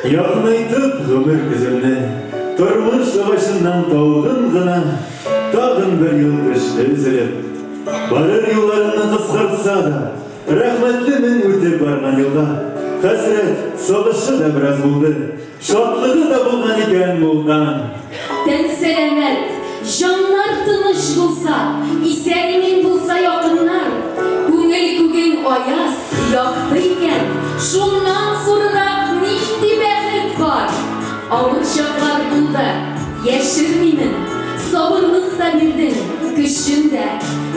Якынайтып гомер көземне, Тормыш агачыннан талгын гына Тагын бер ел төште өзелеп. Барыр юлларымны кыскартса да, Рәхмәтлемен үтеп барган елга. Хәсрәт, сагышы да бераз булды, Шатлыгы да булган икән мулдан. Тән сәламәт, җаннар тыныч булса, Исән-имин булса якыннар, Күңел күгең аяз, якты икән, Шуннан зуррак нинди бәхет бар? Авыр чаклар булды, яшермимен, Сабырлык та бирдең, көчен дә,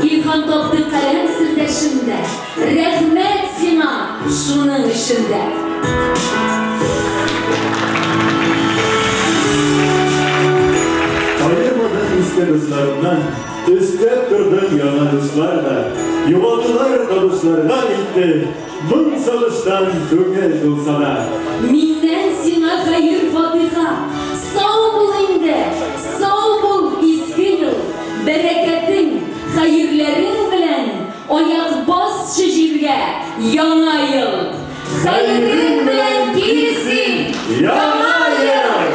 Илһам тапты каләм сердәшем дә, Рәхмәт сиңа шуның өчен дә. Аермадың иске дусларымнан, Өстәп тордың яңа дуслар да. Югалтулар табышларга илтте, Моң сагыштан күңел тулса да. Миннән сиңа хәер-фатыйха. Сау бул инде, сау бул, иске ел! Бәрәкәтең, хәерләрең белән аяк басчы җиргә, Яңа ел! Хәерең белән кил син, Яңа ел!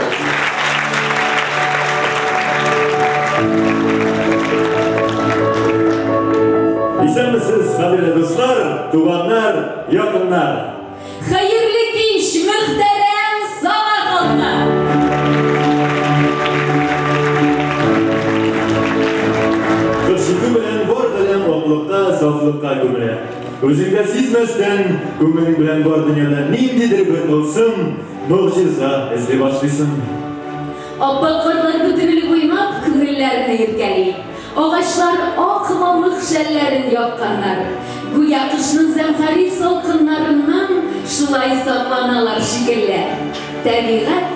Исәнмесез, кадерле дуслар, туганнар, якыннар! Хәерле кич, мөхтәрәм Саба халкы! Кыш җитү белән бар галәм аклыкка, сафлыкка күмелә. Үзең дә сизмәстән, күңелең белән бар дөньяда ниндидер бер тылсым, могҗиза эзли башлыйсың. Ап-ак карлар бөтерелеп уйнап, күңелләрне иркәли. Агачлар ак мамык шәлләрен япканнар. Гүя кышның зәмһәрир салкыннарыннан шулай сакланалар шикелле. Табигать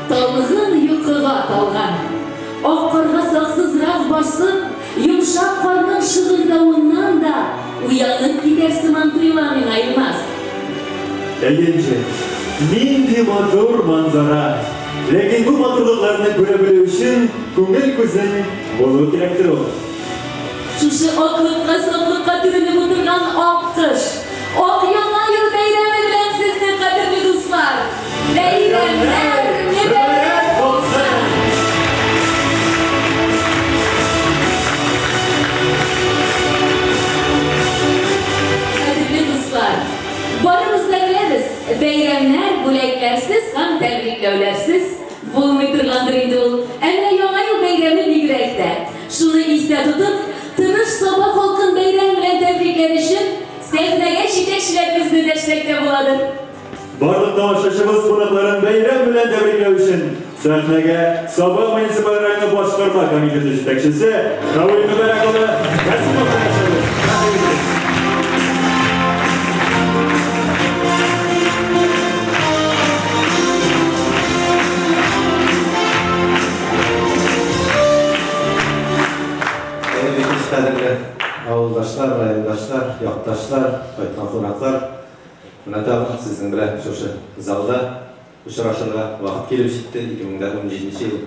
талгын йокыга талган. Ак карга саксызрак басып, йомшак карның шыгырдавыннан да уянып китәр сыман тоела миңа, Илназ. Әйенче, нинди матур манзара! Ләкин бу матурлыкларны күрә белү өчен күңел күзең булу кирәктер ул. Шушы аклыкка, сафлыкка төренеп утырган ак кыш, ак Яңа ел бәйрәме белән сезне, кадерле дуслар! Бәйрәмнәр мөбарәк булсын! Кадерле дуслар! Барыбыз да беләбез, бәйрәмнәр бүләкләрсез һәм тәбрикләүләрсез булмый торгандыр инде ул. Ә менә Яңа ел бәйрәме бигрәк тә. Шуны истә тотып, тырыш Саба халкын бәйрәм белән тәбрикләр өчен сәхнәгә җитәкчеләребезне дәшсәк тә буладыр. Барлык тамашачыбыз кунакларын бәйрәм белән тәбрикләү өчен сәхнәгә Саба муниципаль районы башкарма комитеты җитәкчесе Равил Мөбарәк улы Касимовны дәшәбез. Рәхим итегез. Хәерле кич, кадерле авылдашлар, райондашлар, якташлар, кайткан кунаклар. Менә тагын сезнең белән шушы залда очрашырга вакыт килеп җитте. 2017 нче ел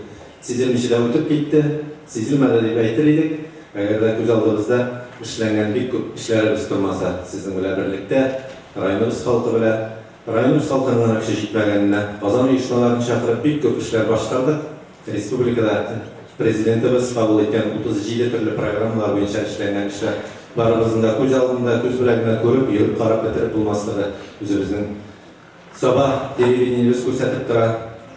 сизелмичә дә үтеп китте. Сизелмәде дип әйтер идек, әгәр дә күз алдыбызда эшләнгән бик күп эшләребез тормаса. Сезнең белән берлектә, районыбыз халкы белән, районыбыз халкының гына көче җитмәгәненә Казан оешмаларын чакырып бик күп эшләр башкардык. Республикада Президентыбыз кабул иткән 37 төрле программалар буенча эшләнгән эшләр барыбызның да күз алдында, күз белән генә күреп, йөреп карап бетереп булмаслыгы үзебезнең Саба телевидениебез күрсәтеп тора.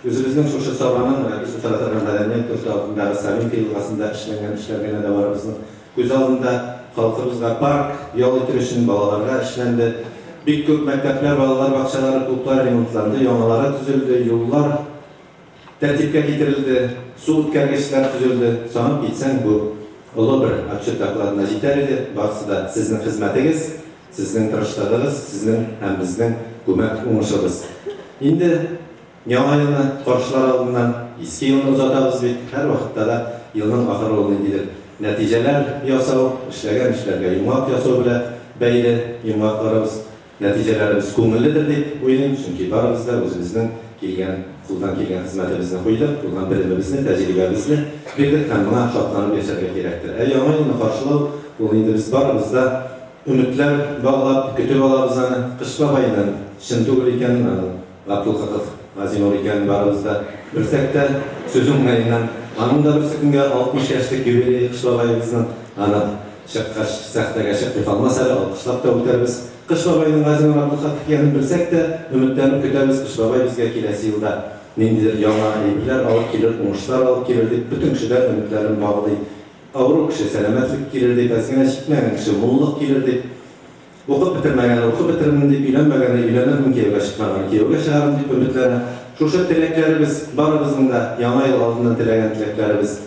Үзебезнең шушы Сабаның, менә без утыра торган мәдәният йорты алдындагы Савинка елгасында эшләнгән эшләр генә дә барыбызның күз алдында. Халкыбызга парк, ял итер өчен балаларга эшләнде. Бик күп мәктәпләр, балалар бакчалары, клублар ремонтланды, яңалары төзелде, юллар Тәртипкә китерелде, су үткәргечләр төзелде. Санап китсәң, бу олы бер отчет докладына җитәр иде. Барысы да сезнең хезмәтегез, сезнең тырышлыгыгыз, сезнең һәм безнең күмәк уңышыбыз. Инде Яңа елны каршылар алдыннан иске елны озатабыз бит. Һәрвакытта да елның ахыры ул ниндидер нәтиҗәләр ясау, эшләгән эшләргә йомгак ясау белән бәйле. Йомгакларыбыз Нәтиҗәләребез күңелледер дип уйлыйм, чөнки барыбыз да үзебезнең килгән, кулдан килгән хезмәтебезне куйдык, булган белемебезне, тәҗрибәбезне бирдек һәм моңа шатланып яшәргә кирәктер. Ә Яңа елны каршылау, ул инде без барыбыз да өметләр баглап, көтеп алабыз аны. Кыш бабайның чын түгел икәнен, аның Габдулхаков Газинур икәнен барыбыз да белсәк тә, сүз уңаеннан, аның да берсе көнгә 60 яшьлек юбилее Кыш бабаебызның, аны чыккач, сәхнәгә чыкмый калмас әле, алкышлап та үтәрбез. Кыш бабайның Газинур Абдулхаков икәнен белсәк тә, өметләнеп көтәбез, Кыш бабай безгә киләсе елда ниндидер яңа әйберләр алып килер, уңышлар алып килер дип, бөтен кеше дә өметләрен баглый. Авыру кеше сәламәтлек килер дип, әз генә җитмәгән кеше муллык килер дип, укып бетермәгәне укып бетерермен дип, өйләнмәгәне өйләнермен, кияүгә чыкмаганы кияүгә чыгарым дип өметләнә. Шушы теләкләребез, барыбызның да Яңа ел алдыннан теләгән теләкләребез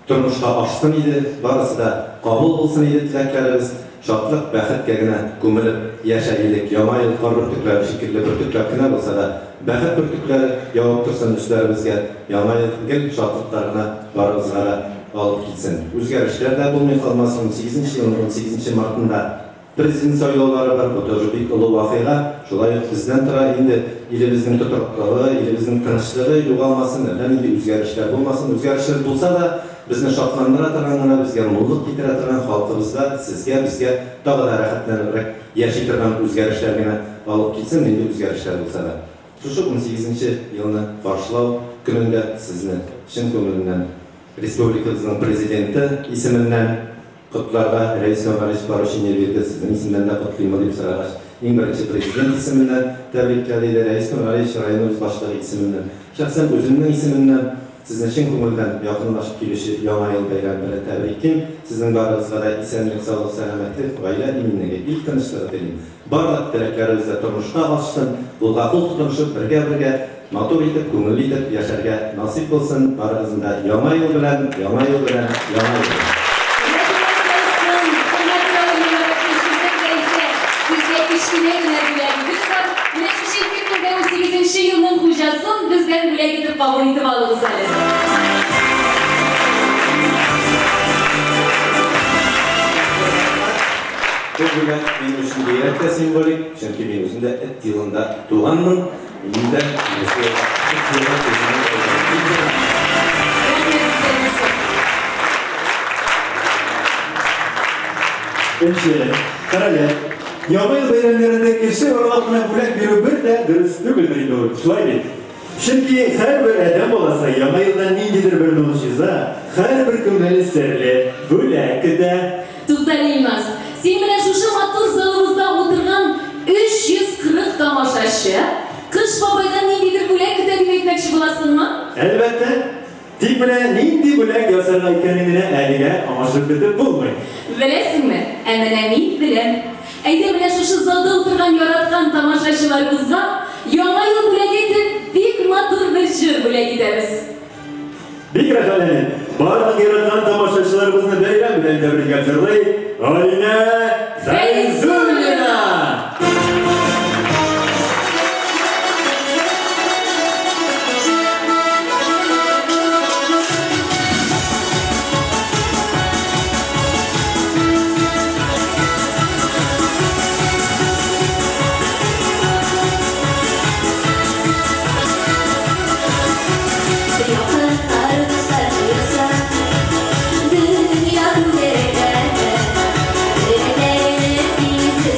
тормышка ашсын иде, барысы да кабул булсын иде теләкләребез, шатлык, бәхеткә генә күмелеп яшәр идек. Яңа ел кар бөртекләре шикелле бөртекләп кенә булса да, бәхет бөртекләре явып торсын өсләребезгә. Яңа ел гел шатлыклар гына барыбызга да алып килсен. Үзгәрешләр дә булмый калмас, унсигезенче елның унсигезенче мартында Президент сайлаулары бар, бу тоже бик олы вакыйга. Шулай ук бездән тора инде, илебезнең тотрыклылыгы, илебезнең тынычлыгы югалмасын, әллә нинди үзгәрешләр булмасын. Үзгәрешләр булса да, безне шатландыра торган гына, безгә муллык китерә торган, халкыбызга, сезгә, безгә тагы да рәхәтләнебрәк яши торган үзгәрешләр генә алып килсен, нинди үзгәрешләр булса да. Шушы унсигезенче елны каршылау көнендә сезне чын күңелемнән республикабызның Президенты исеменнән котларга Рәис Нургалиевич поручение бирде, сезнең исемнән дә котлыйммы дип сорагач, иң беренче Президент исеменнән тәбрикләде иде, Рәис Нургалиевич районыбыз башлыгы исеменнән, шәхсән үземнең исемемнән сезне чын күңелдән якынлашып килүче Яңа ел бәйрәме белән тәбриклим, сезнең барыгызга да исәнлек, саулык, сәламәтлек, гаилә иминлеге, ил тынычлыгы телим. Барлык теләкләребез дә тормышка ашсын, кулга-кул тотынышып, бергә-бергә, матур итеп, күңелле итеп яшәргә насыйп булсын барыгызны да Яңа ел белән, Яңа ел белән, Яңа ел белән! Рәхмәт яусын, хөрмәтле авыллылар, кешесен дә әйтсә, сезгә кечкенә генә бүләгебез бар. Менә шушы 2018 нче елның хуҗасын бездән бүләк итеп кабул итеп алыгыз әле. Бу бүләк минем өчен бигрәк тә символик, чөнки мин үзем дә Эт елында туганмын. Мин дә киләсе елга Эт елы үземнең әйбәт. Рәхмәт сезгә, Юсуф. Энҗе, Карале, Яңа ел бәйрәмнәрендә кеше аралап кына бүләк бирү бер дә дөрес түгелдер инде ул, шулай бит? Чөнки һәрбер адәм баласы Яңа елдан ниндидер бер могҗиза, һәрбер күңел серле бүләк көтә. Туктале, Илназ, син менә шушы матур залыбызда утырган 340 тамашачы Кыш бабайдан ниндидер бүләк көтә дип әйтмәкче буласыңмы? Әлбәттә. Тик менә нинди бүләк ясарга икәнен генә әлегә аңлашып бетеп булмый. Беләсеңме, ә менә мин беләм. Әйдә менә шушы залда утырган яраткан тамашачыларыбызга Яңа ел бүләге итеп бик матур бер җыр бүләк итәбез. Бик рәхәтләнеп, барлык яраткан тамашачыларыбызны бәйрәм белән тәбрикләп җырлый Алинә Фәйзуллина! Дөнья түгәрәкләнә, Түгәрәкләнеп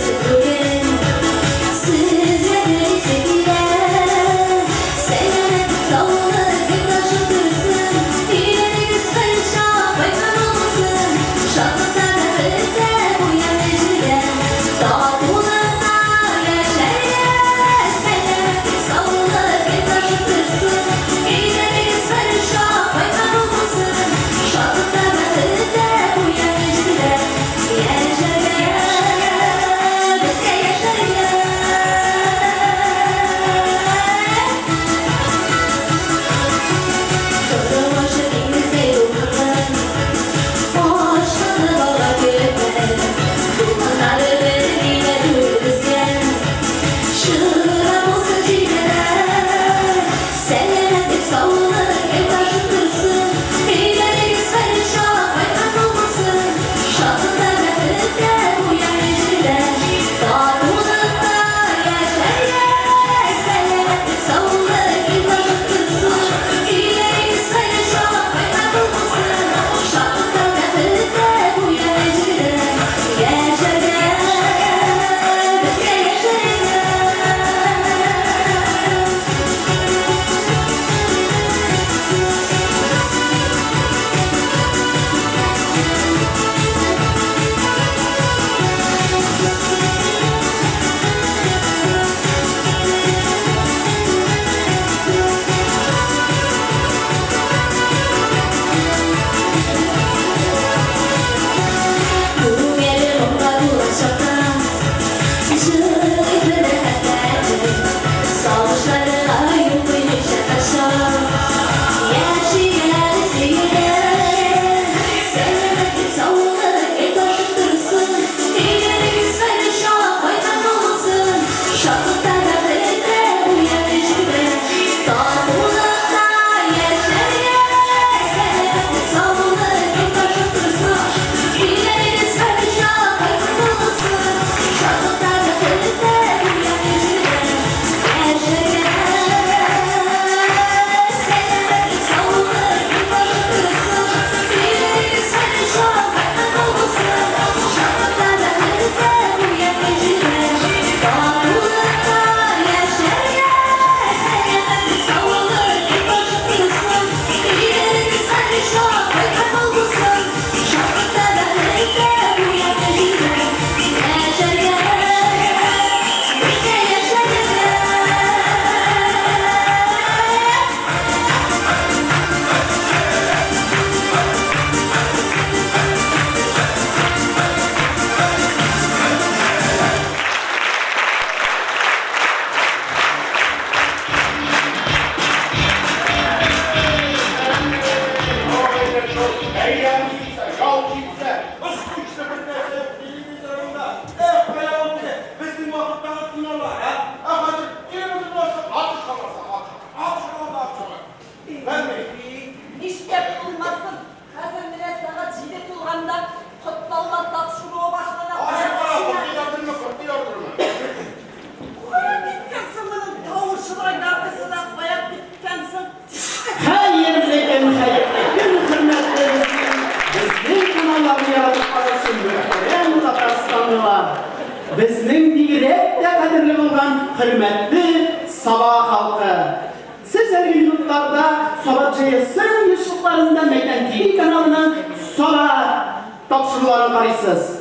көн, хәерле көн, хөрмәтле безнең, безнең каналларны яратып караучы мөхтәрәм татарстанлылар! Безнең бигрәк тә кадерле булган хөрмәтле Саба халкы! Сез әлеге минутларда Саба GSM ешлыкларында Мәйдан TV каналының Саба тапшыруларын карыйсыз.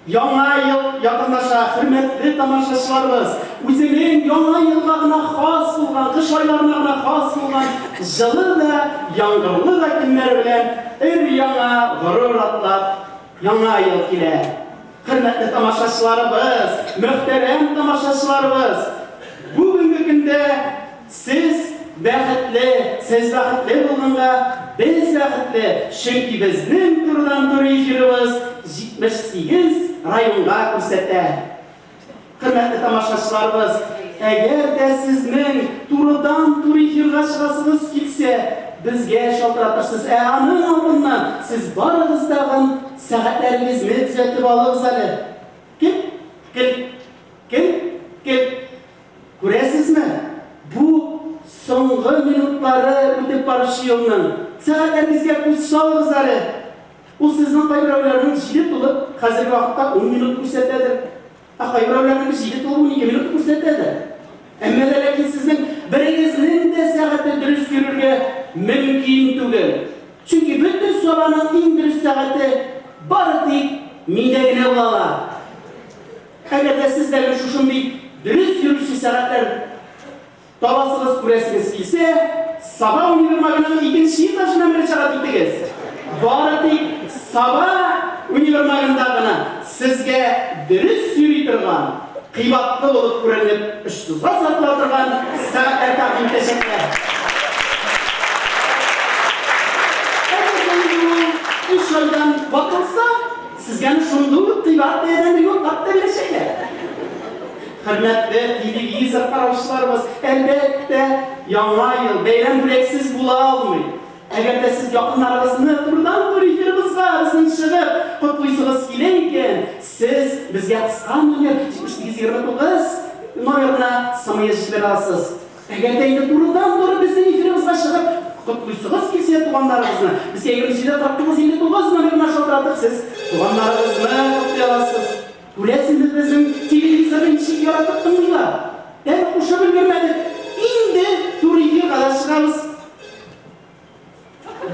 Яңа ел якынлаша, хөрмәтле тамашачыларыбыз! Үзенең Яңа елга гына хас булган, кыш айларына гына хас булган җылы да, яңгырлы да көннәре белән өр-яңа горур атлап Яңа ел килә. Хөрмәтле тамашачыларыбыз, мөхтәрәм тамашачыларыбыз! Бүгенге көндә Сез бәхетле, сез бәхетле булганга, без бәхетле, чөнки безнең турыдан-туры эфирыбыз 78 районга күрсәтә. Хөрмәтле тамашачыларыбыз, әгәр дә сезнең турыдан-туры эфирга чыгасыгыз килсә, безгә шалтыратырсыз, ә аның алдыннан сез барыгыз тагын сәгатьләрегезне төзәтеп алыгыз әле. Кел, кел, кел, кел. Күрәсезме, бу соңгы минутлары үтеп баручы елның. Сәгатьләрегезгә күз салыгыз әле. Ул сезнең кайберәүләрнең җиде тулып, хәзерге вакытта ун минут күрсәтәдер. Ә кайберәүләрнеке җиде тулып 12 минут күрсәтәдер. Әмма дә ләкин сезнең берегезнең дә сәгате дөрес йөрергә мөмкин түгел. Чөнки бөтен Сабаның иң дөрес сәгате бары тик миндә генә була ала. Әгәр дә сез дә гел шушындый дөрес йөрүче сәгатьләр табасыгыз, күрәсегез килсә, Саба универмагының икенче этажына мөрәҗәгать итегез. Бары тик Саба универмагында гына сезгә дөрес йөри торган, кыйбатлы булып күренеп, очсызга сатыла торган сәгатьләр тәкъдим итәчәкләр. Әгәр дә инде ул өч айдан ватылса, Сезгә аны шундый ук кыйбат бәядән ремонтлап та бирәчәкләр. Хөрмәтле телевизор караучыларыбыз, әлбәттә, Яңа ел бәйрәм бүләксез була алмый. Әгәр дә сез якыннарыгызны турыдан-туры эфирыбызга безнең чыгып котлыйсыгыз килә икән, сез безгә кыска номер 7829 номерына смс җибәрә аласыз. Әгәр дә инде турыдан-туры безнең эфирыбызга чыгып, котлыйсыгыз килсә туганнарыгызны, безгә 27 49 59 номерына шалтыратып, сез туганнарыгызны котлый аласыз. Күрәсеңме, безнең телевизорны ничек яратып тыңлыйлар. Әле кушып өлгермәдек, инде туры эфирга да чыгабыз.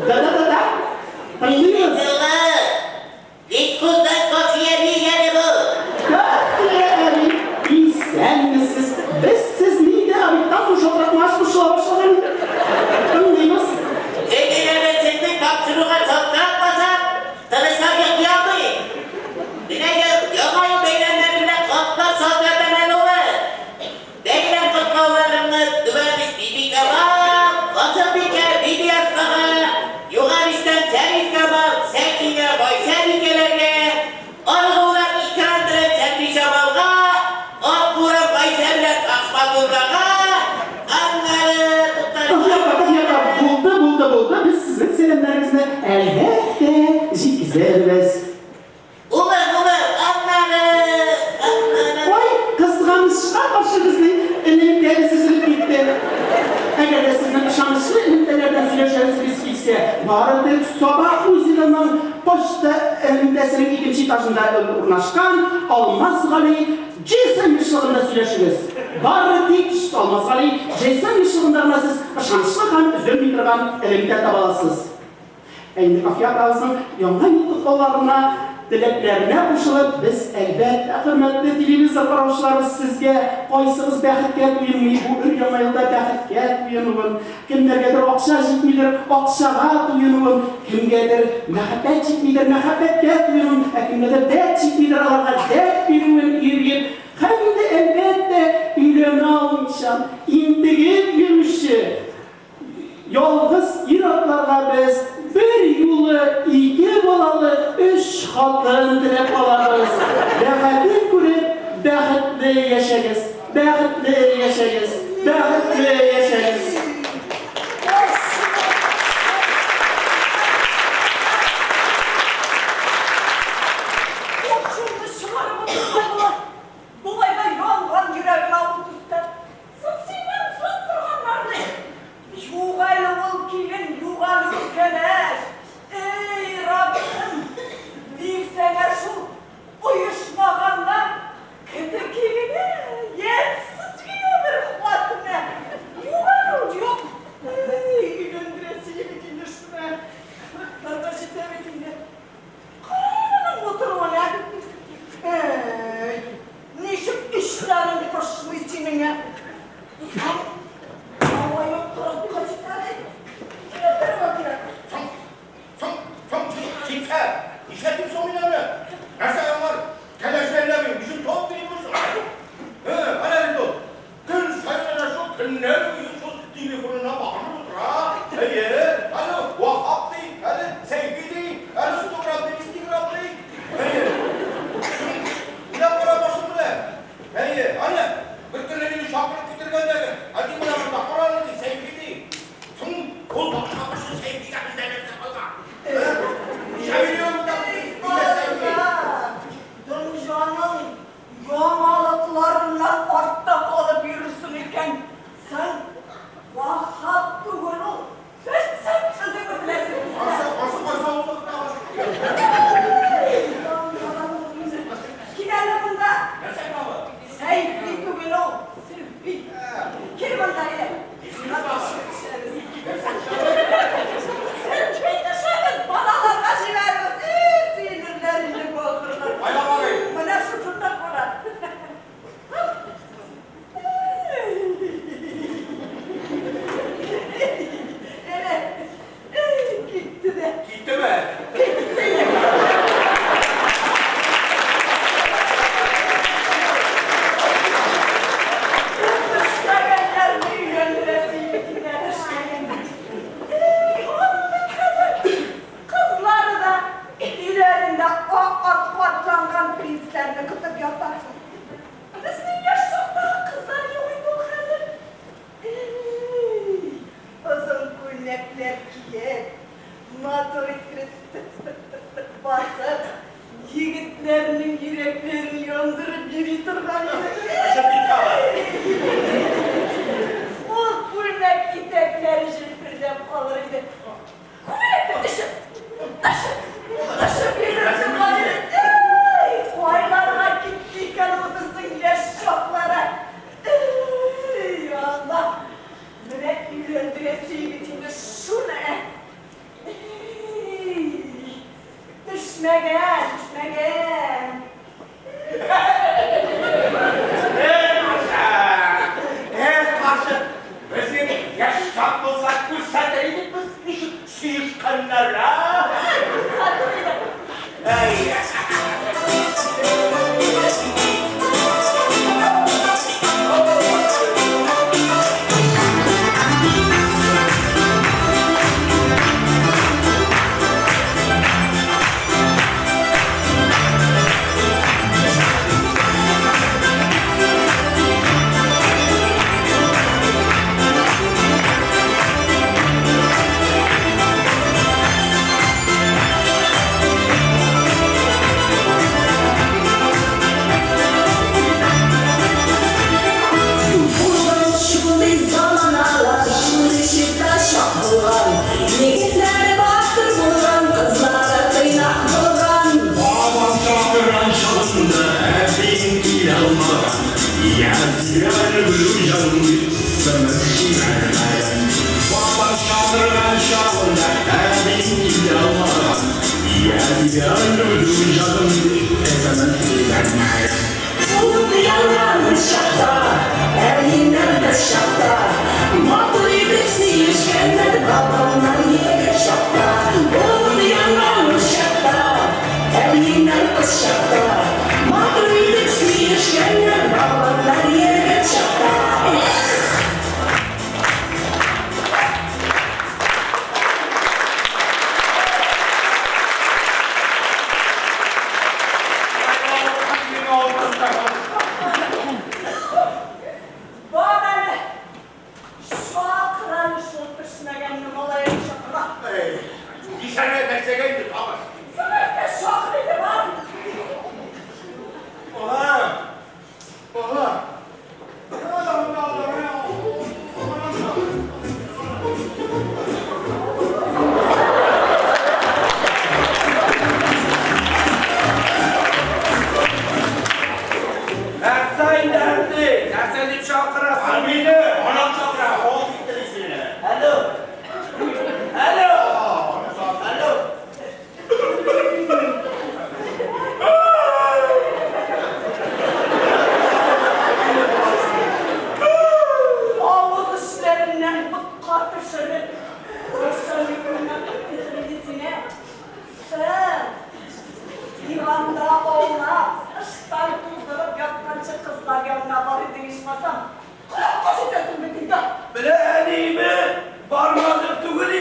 Да-да-да-да, тыңлыйбыз. Бик күздән Кафия әби әле бу. Кафия әби, исәнмесез. Без сезне инде обедтан соң шалтыратмагач борчыла башлаган идек. Тыңлыйбыз. Көненә бер сезнең тапшыруга шалтыратмасам, тынычлап йоклый алмыйм. Менә Яңа ел бәйрәмнәре белән хатлар шалтыратам әле улым. Бәйрәм котлауларымны Түбән Оч Бибикамал, Асылбикә Бибиасмага, Югары Очтан Шәрифкамал, Сәкинә, Гайшә бикәләргә, Аргуннан Икрам белән Сәрбиҗамалга, Акбурам Гайшә белән Әхмәдуллага, аннары, туктале. Кафия апа, Кафия апа, булды, булды, булды, без сезнең сәламнәрегезне, әлбәттә, җиткезербез. Улым, улым, аннары, аннары. Ой, кызганычка каршы безнең элемтәбез өзелеп китте. Әгәр дә сезнең ышанычлы элемтәләрдән сөйләшәсегез килсә, бары тик Саба узелының почта элемтәсенең икенче этажында урнашкан Алмаз Гали GSM ешлыгында сөйләшегез. Бары тик Алмаз Гали GSM ешлыгында гына сез ышанычлы һәм өзелми торган элемтә таба аласыз. Ә инде Кафия апабызның Яңа ел котлауларына, теләкләренә кушылып, без, әлбәттә, хөрмәтле телевизор караучыларыбыз, сезгә кайсыгыз бәхеткә туенмый бу өр-яңа елда бәхеткә туенуын, кемнәргәдер акча җитмидер, акчага туенуын, кемгәдер мәхәббәт җитмидер, мәхәббәткә туенуын, ә кемгәдер дәрт җитмидер, аларга дәрт бирүен өйргеп, һәм инде, әлбәттә, өйләнә алмыйча интегеп йөрүче, Ялгыз ир-атларга без берьюлы ике балалы өч хатын теләп алабыз. Рәхәтен күреп, бәхетле яшәгез, бәхетле яшәгез, бәхетле яшәгез! Ачуымны чыгарып утырмай болар. Болай да янган йөрәгемә ут өстәп. Соң синнән соң торганнарны. Юк әле ул килен, юк әле. Әйе, әле Ваһап ди, әле Сәйфи ди, әле 100 грамм ди, 200 грамм ди. Әйе. Уйлап кара башың белән. Әйе, әнә, бер көнне мине чакырып китергән әле. Әти менә монда кара әле ди, Сәйфи ди. Соң ул башка кеше Сәйфигә бездә нәрсә калган? Ничә миллион тапты Сәйфи? Дөньяның яңалыкларыннан артта калып йөрерсең икән, син Ваһап түгел ул, Фәтсән үзеңне беләсең. Каршы, каршы, кайсы авылда Кил әле монда. Нәрсә тагы? Сәйфи түгел ул, Сөлфи. Кил монда әле. Сөлфи төшәбез, балаларга җибәрбез. И, сөенерләр инде бахырлар. Кайда барыйм? Менә шушында кара. Әнә, китте дә. Киттеме? Эшләгәннәрне өйләндерәсе егет инде, эшләгәннәр. Эй, аның бит хәзер кызлары да өйләрендә ак атка атланган принцләрне көтеп ята. Безнең яшь чактагы кызлар юк инде ул хәзер. Эй, озын күлмәкләр киеп, матур иттереп тык-тык-тык-тык басып, егетләрнең йөрәкләрен яндырып йөри торган иде. Ул күлмәк итәкләре җилфердәп калыр иде. Күбәләктә төшеп, төшеп, төшеп йөри торган иде. Эй, кайларга китте икән ул безнең яшь чаклары? Эй, Алла! Менә өйләндерәсе егет инде шуны, ә! Эй, төшмәгән, төшмәгән. Эх, карчык, безнең яшь чак булса, күрсәтер идек без ничек сөешкәннәр, а? Күрсәтер идек. Әй, Булган шундый заманалар, шундый чиста чак булган. Егетләре батыр булган, кызлары тыйнак булган. Бабам чакырган чагында әбием килә алмаган. Я тебя люблю, җаным дип, сымын җибәрмәгән. Бабам чакырган чагында әбием килә алмаган. Я тебя люблю, җаным дип, сымын җибәрмәгән. Ут янган чакта, әниемнән кыз чакта, матур итеп сөешкәннәр бабамнан егет чакта. Ут янган чакта, әниемнән кыз чакта, матур итеп сөешкәннәр бабамнан егет чакта. Эх! Бар әле, чакыр әле шул пешмәгәнне, малаен чакыра. Эй, ничәнә нәрсәгә инде тагын? Сымыртка чакыр инде, бар. Балам, балам. Нәрсә инде, әти? Нәрсә дип чакырасың мине? Анам чакыра, ул китте сине. Алло. Алло. Алло. Авыз эчләреннән ботка пешереп, кайчан йокыңнан китәсең инде син, ә? Син, диванда аунап, ыштан туздырып ятканчы кызлар янына бар идең ичмасам. Колакка җитәсең бит инде. Менә әниеме бармадым түгел.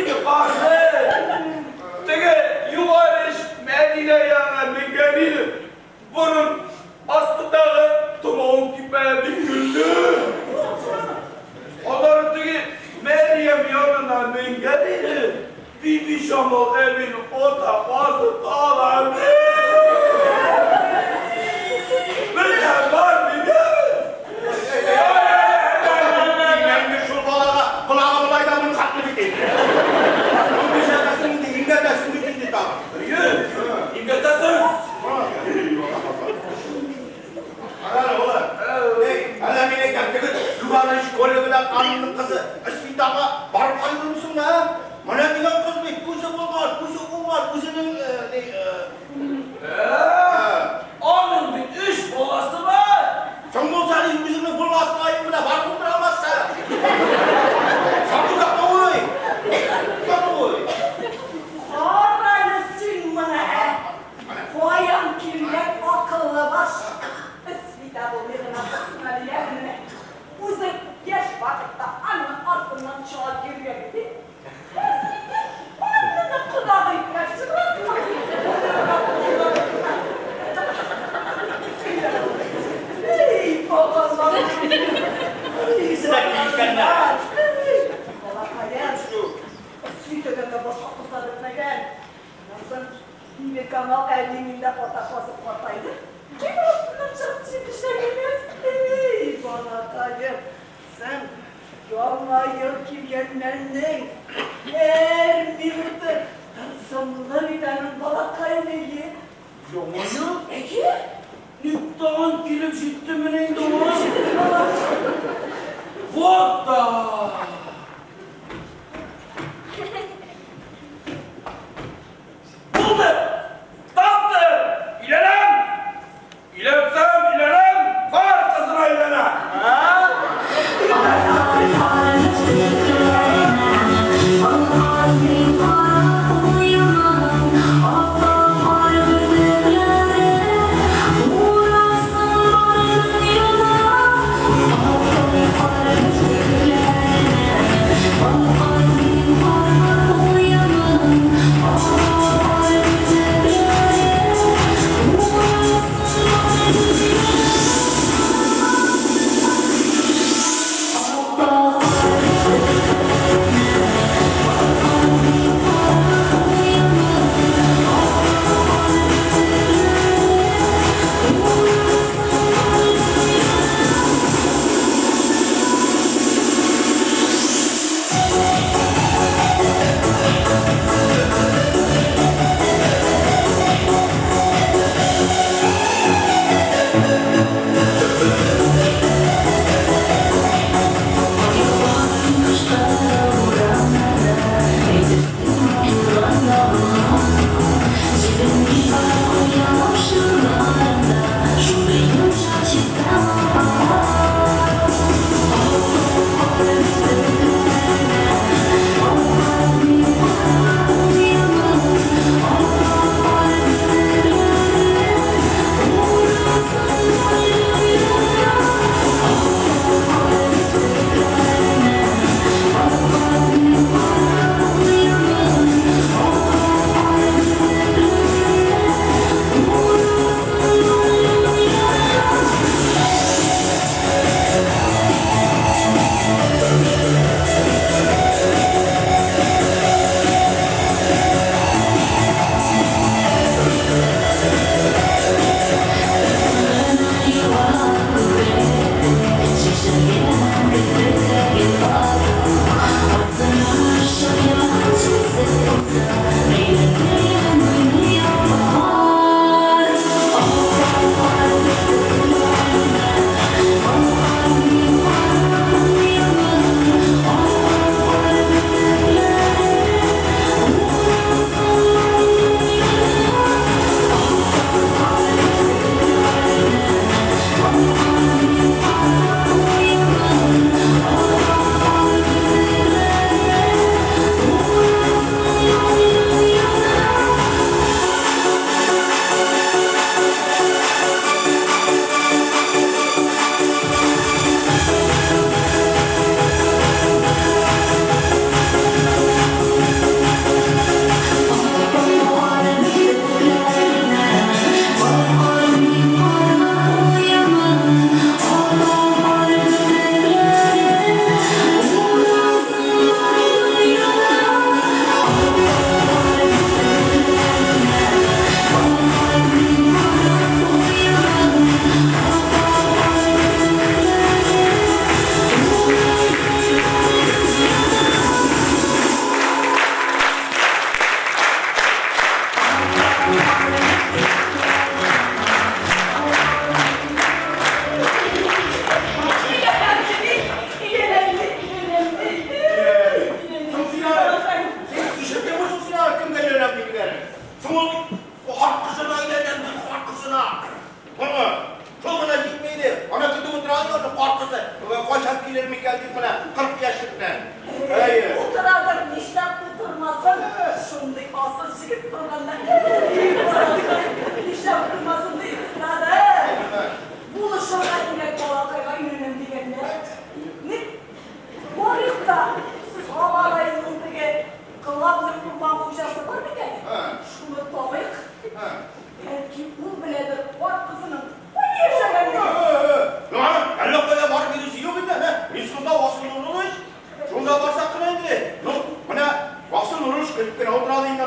Өйләнгән иде, Бибиҗамал әбинең ата казы тагын. Менә бар дигән. Инде шул балага колагы болай да моның хәтле бит инде. Ну, нишләтәсең инде, имгәтәсең бит инде тагын. Әйе, имгәтәсең. Кара әле, улым. Эй, әллә мин әйтәм, теге Түбән школе белән аның кызы Эсвитага барып кайтырмысың, ә? Менә дигән кыз бит, күзе булган, күзе уңган, үзенең, ни, Аның бит өч баласы бар. Соң булса, ни, үзеңнең булмаскаең белән барып утыра алмассың. Сатуда куй. Куй. Кара әле син моны, ә! Каян килгән акыллы баш? Эсвита булмый гына торсын әле, яме? Үзең яшь вакытта аның артыннан чыгып йөргән идең. Хәзер инде аны кодагый итмәкче буласыңмы? Эй, балалар! Эй, балакаем! Сөйтәгән дә башка кызлар бетмәгән. Аннан соң Бибикамал әби миндә ата казып картайды. Кем артыннан чыгып җитешә генә? Эй, балакаем, син Яңа ел килгән мәлнең һәр минуты тылсымлы бит аның, балакаем, әйе. Яңа ел? Әйе. Ник тагын килеп җиттеме инде ул? Җитте, балам. Вот да! Булды! Таптым! Өйләнәм! Өйләнсәм, өйләнәм, кар кызына өйләнәм!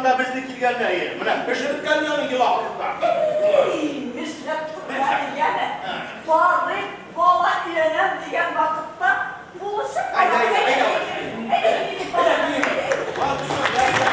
анда безне килгәнне, әйе. Менә эше беткән аның йола хакында. Әй, нишләп тора яме? Барыйк, бала өйләнәм дигән вакытта булышып Әйдә, әйдә, әйдә. Әйдә, әйдә, әйдә.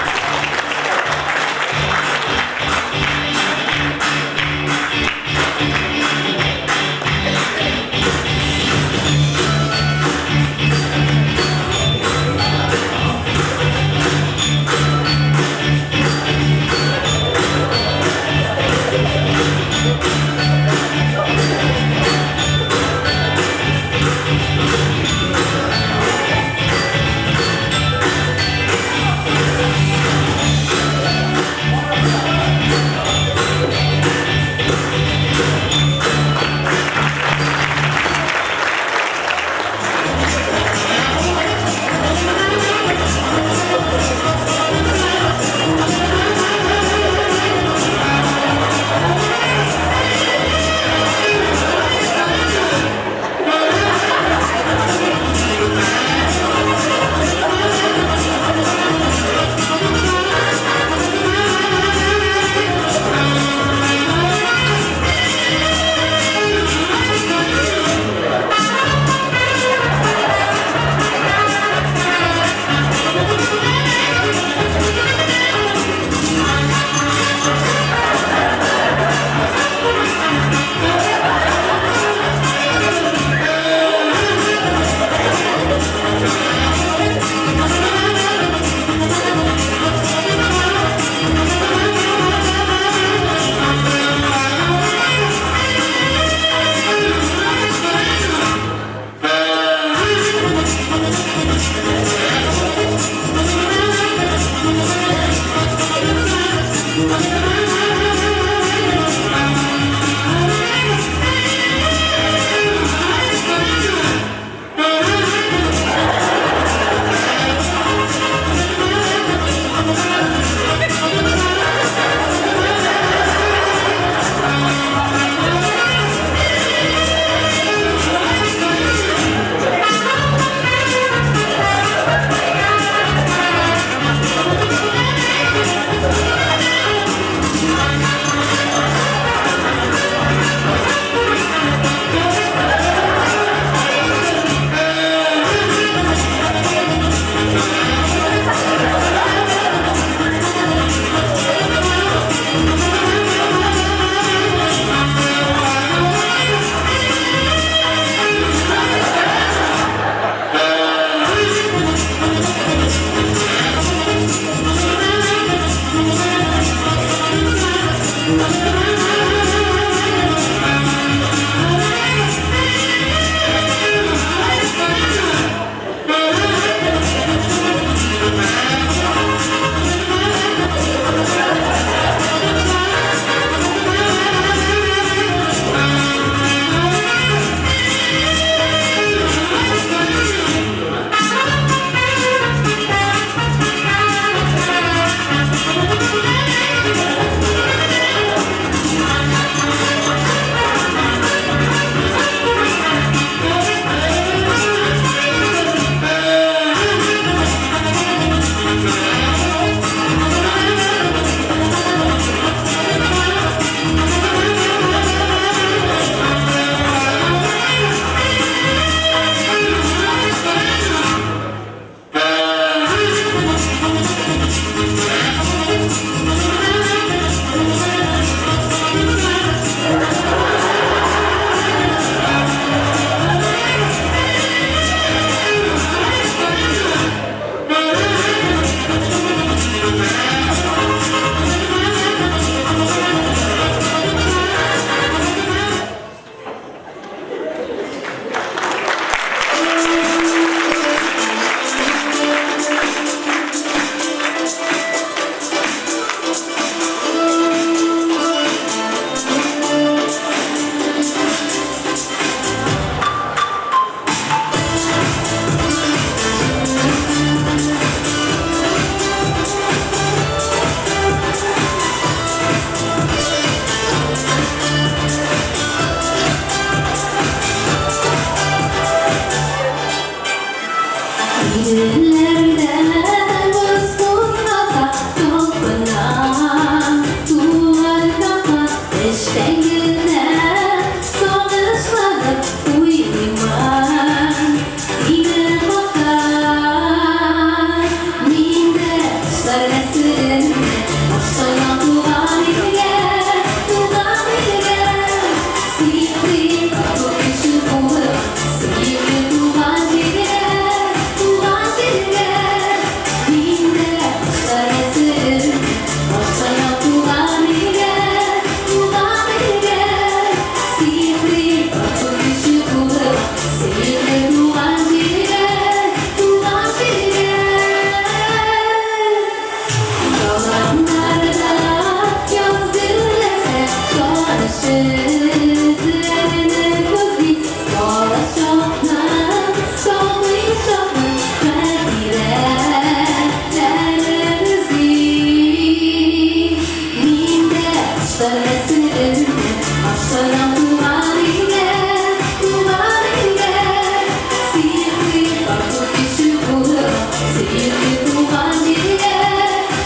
туган җиргә,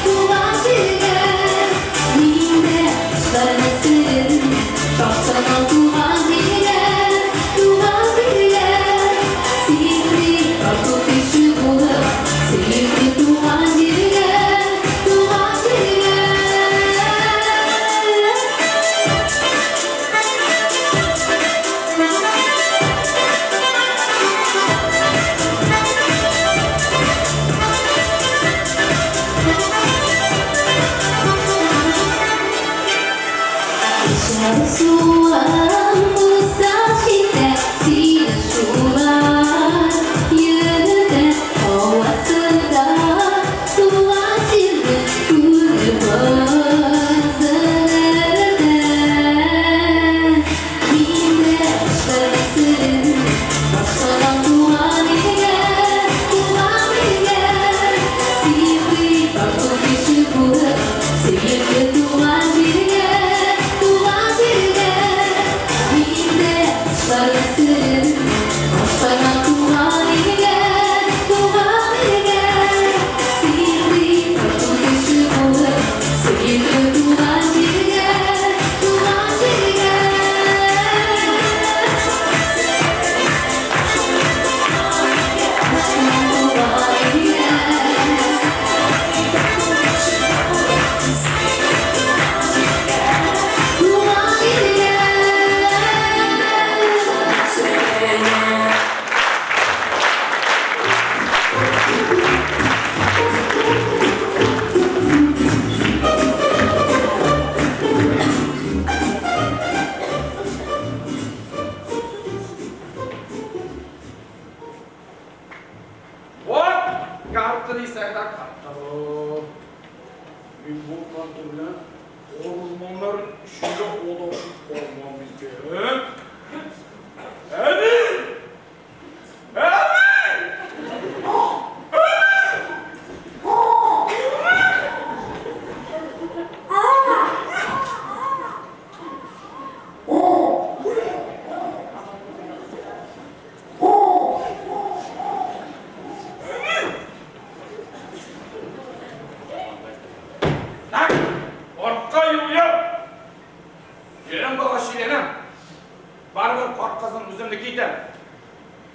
туган җиргә. Мин дә кошлар нәселен таптаган туган җиргә, туган җиргә. Сихри тату кеше булып, сөекле туган җиргә, туган җиргә. Эчәр суым булса җитә, сине шулар йөртә. Һавасы да туган җирне күреп үзгәртә. Мин дә кошлар нәселен башкалам туган илгә, туган илгә. Сихри тату кеше булып, сөекле туган җиргә, туган җиргә. Мин дә кошлар нәселен башкалам туган илгә, туган илгә. Сихри тату кеше булып, сөекле туган җиргә, туган җиргә. Вот карта дисәң дә карта бу. Мин бу карта белән урманнар эчендә адашып калмам икән. Әни! Әни! Так, артка юл юк. Йөрәм булгач сөйләнәм. Барыбер карт кызын үземнеке итәм.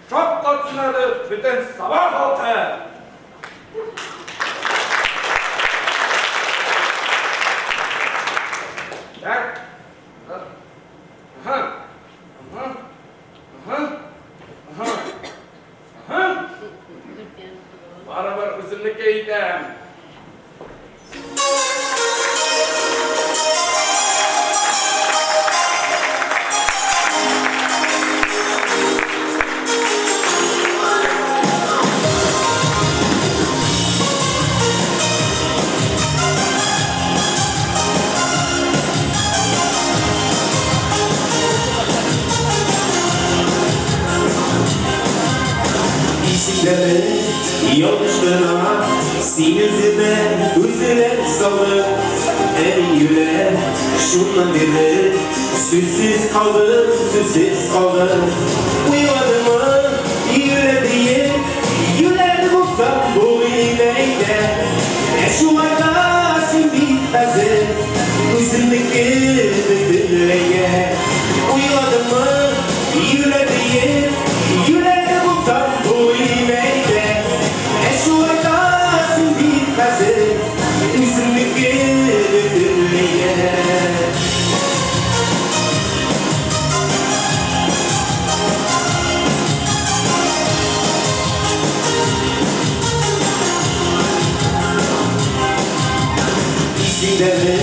Шаккатсын әле бөтен Саба халкы! Так. Ага. Ага. Ага. Ага. Ага. Барыбер үземнеке итәм. Исеңдәме, ялгыш кына син үземә күзләр салып, ә мин юләр, шуннан бирле сүзсез калдым, сүзсез калдым. Уйладымы, юләр диеп, юләр булсам булыйм әйдә. Ә шулай да син бит хәзер үземнеке бөтенләйгә. Уйладымы, юләр диеп, юләр булсам булыйм әйдә. Ә шулай да син бит хәзер үземнеке бөтенләйгә. Исеңдәме,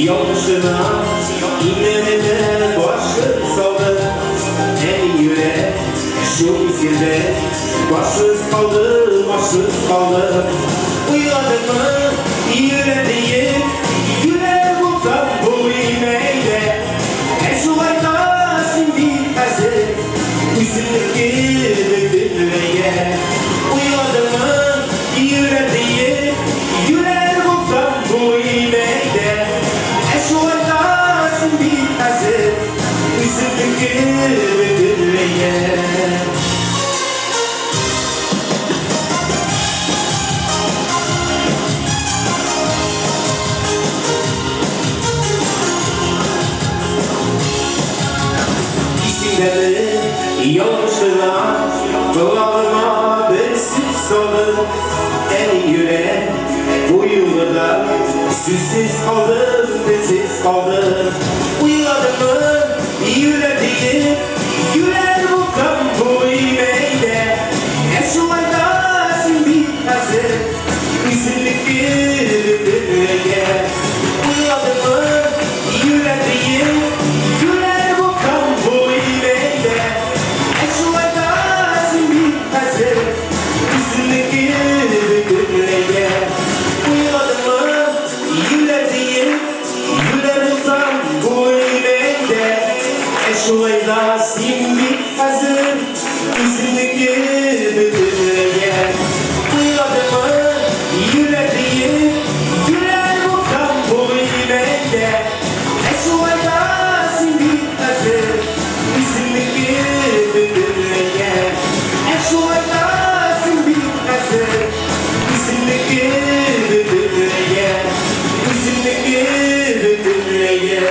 ялгыш кына иңнәренә башын салды. Ә мин юләр, шул мизгелдә башсыз калдым, башсыз калдым. Уйладыңмы, юләр диеп, юләр булсам булыйм әйдә. Ә шулай да син бит хәзер үземнеке бөтенләйгә. Уйладыңмы, юләр диеп, юләр булсам булыйм әйдә. Ә шулай да син бит хәзер үземнеке бөтенләйгә. Сүзсез калдым, телсез калдым. Уйладыңмы, юләр диеп, юләр булсам булыйм әйдә. Ә шулай да син бит хәзер үзеңнеке бөтенләйгә. Уйладыңмы, юләр диеп, юләр булсам булыйм әйдә. Ә шулай да син бит хәзер үзеңнеке бөтенләйгә. Уйладыңмы, юләр диеп, юләр булсам булыйм әйдә. Ә шулай да син бит хәзер үзеңнеке бөтенләйгә. Уйладыңмы, юләр диеп, юләр булсам булыйм әйдә. Ә шулай да син бит хәзер үзеңнеке бөтенләйгә. Ә шулай да син бит хәзер үзеңнеке бөтенләйгә. Үзеңнеке бөтенләйгә.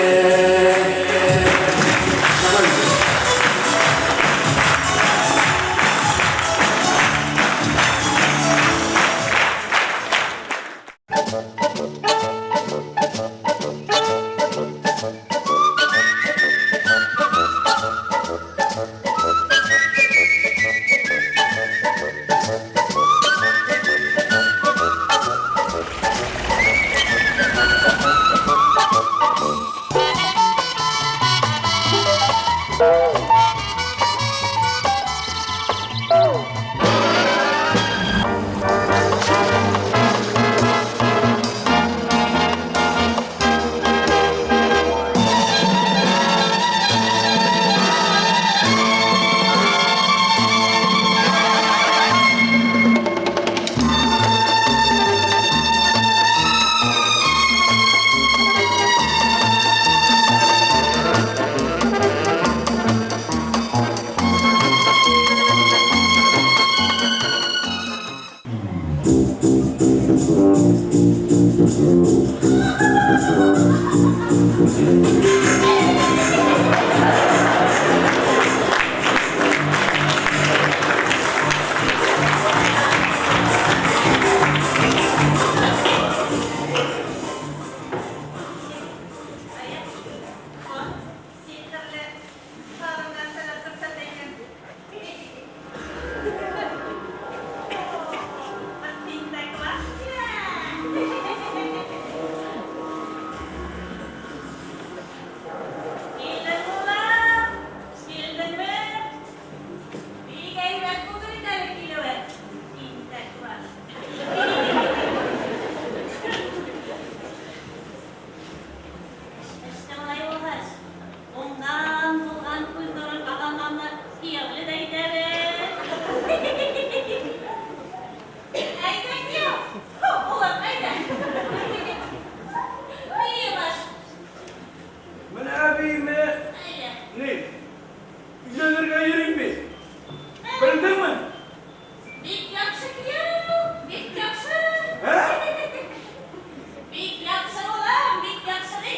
Сихерле тагын нәрсәләр күрсәтә икән. Бер тинтәк баш Килдең, улым, килдеңме? Бик әйбәт булды бит әле килүе. Тинтәк баш. Эштә болай булгач, уңган булган күз нурын аганнанны кияүле дә итәбез. Әйдә, кияү! Улым, әйдә! Бии баш! Менә әби, менә Әйдә. ни? Өйләнергә йөрим бит. Белдеңме? Бик яхшы кияү, бик яхшы. Ә? Бик яхшы улым, бик яхшы ди.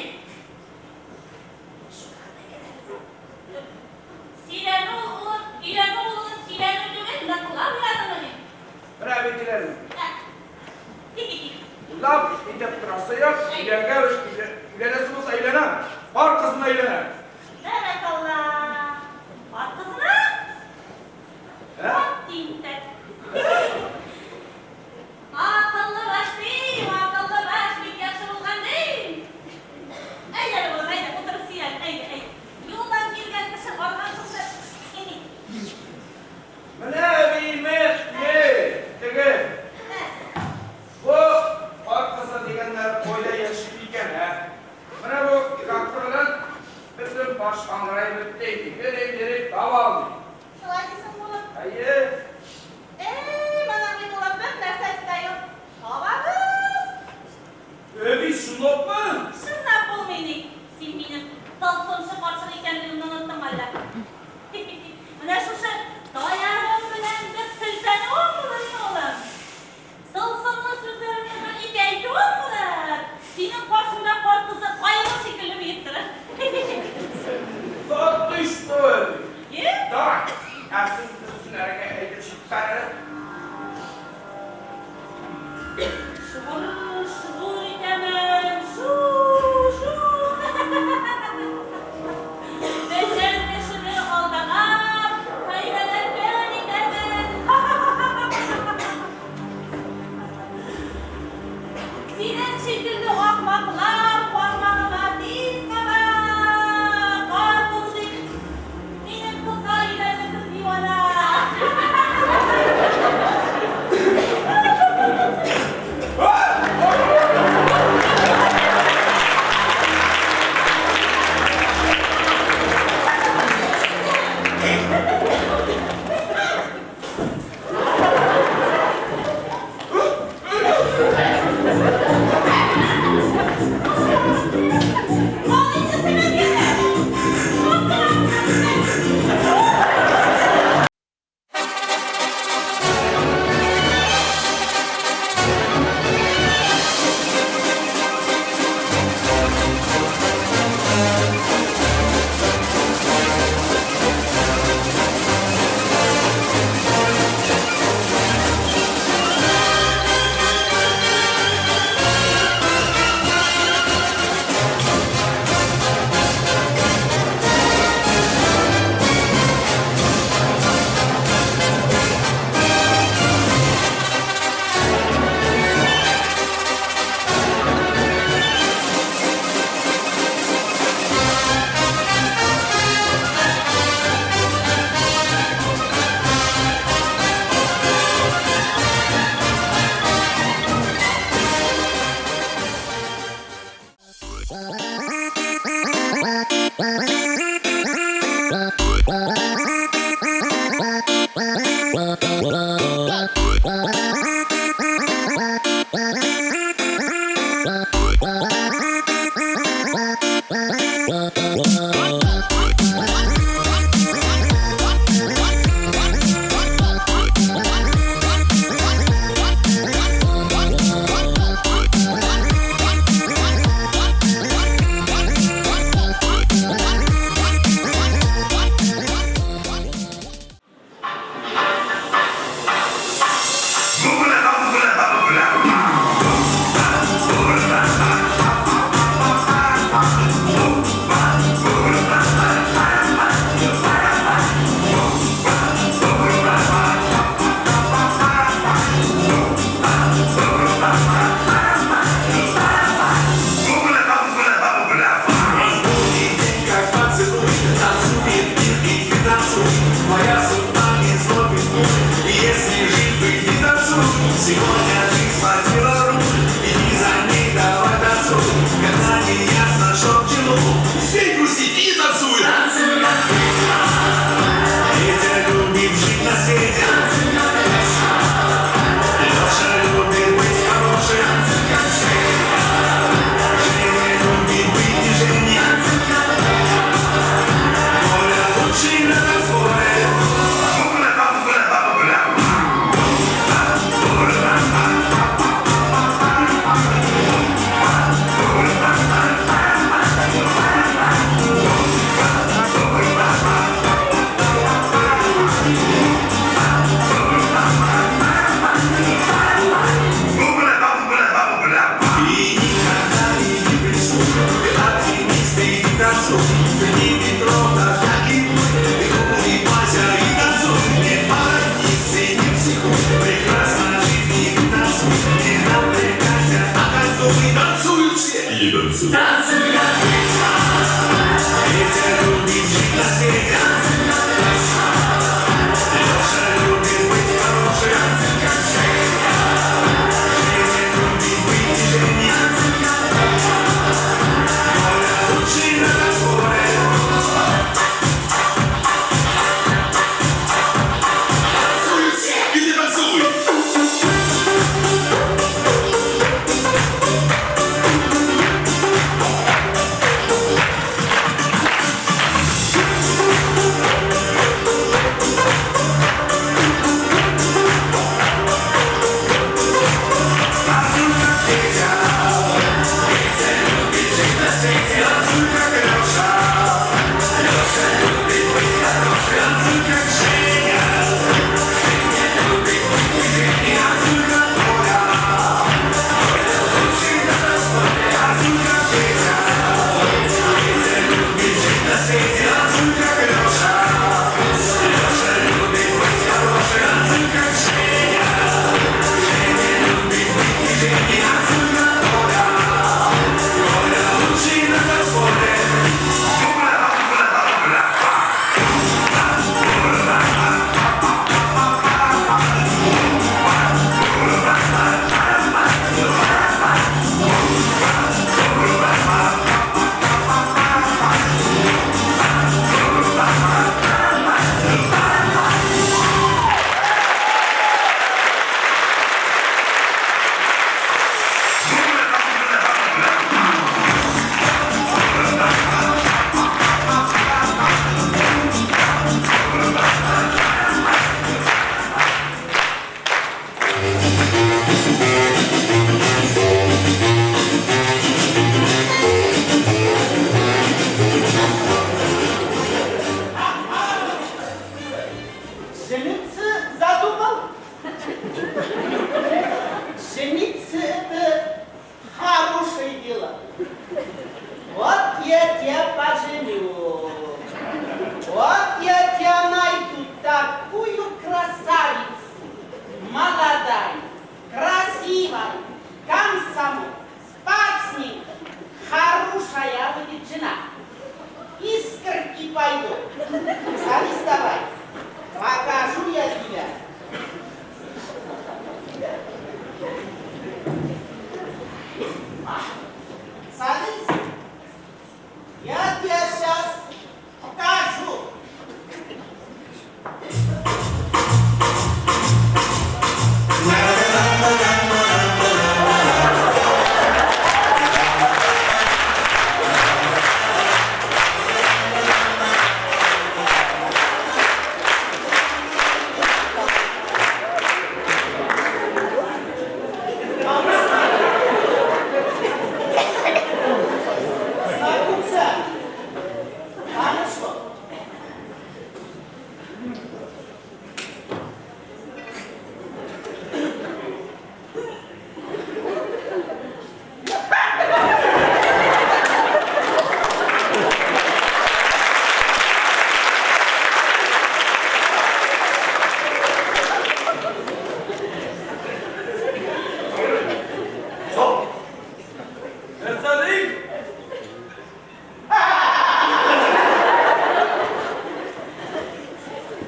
Сөйләнү улым, өйләнү улым, сөйләнү түгел, ныклап уйладыңмы дип. Менә әби киләле. Ә. Уйлап итеп торасы юк. Өйләнгән, өйләнәсе булса өйләнәм. Бар кызына өйләнәм. Бәрәкалла. Бар кызына? Ә? Ат тинтәк. Акыллы баш дим, акыллы баш, бик яхшы булган дим. Әйдә, әле улым, әйдә, утырып сөйлән, әйдә, әйдә. Юлдан килгән кеше арган шушы. Менә әби, менә ни? Теге. Бу кар кызы дигәннәр кайда яши икән, ә? Менә бу трактордан бөтен баш аңгырай бетте инде. Йөри, йөри, таба алмый. Шулай дисең, улым. Әйе. Әй, моның бит улым бер нәрсәсе дә юк. Табабыз. Әби, чынлапмы? Чынлап булмый ни. Син минем тылсымчы карчык икәнлегемне оныттың әллә? Менә шушы таягым белән бер селтәнүем булыр инде, улым. Тылсымлы сүзләремне бер ике әйтүем булыр. Синең каршыңда кар кызы кайгы шикелле биеп торыр. Да ты что, әби? Е? Давай. Ә син дөресен әлегә әйтеп чыксаң әле. Шыгыр, шыгыр итәмен. шикелле ахмаклар кармагына тиз каба. Кар кызы дип, минем кызга өйләнерсең, дивана. Садись. Я тебе сейчас покажу. Знакомься. Танышлык. Соң. Нәрсә ди?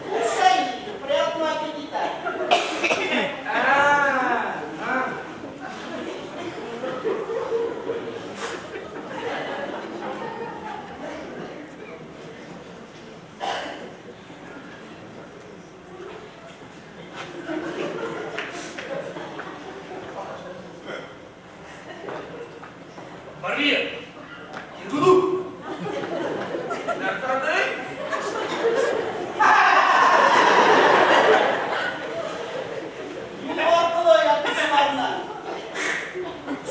Кушай, приятного аппетита. А, Мария, Киргуду. Нәрсә ди? Юл аркылы ятучыларны.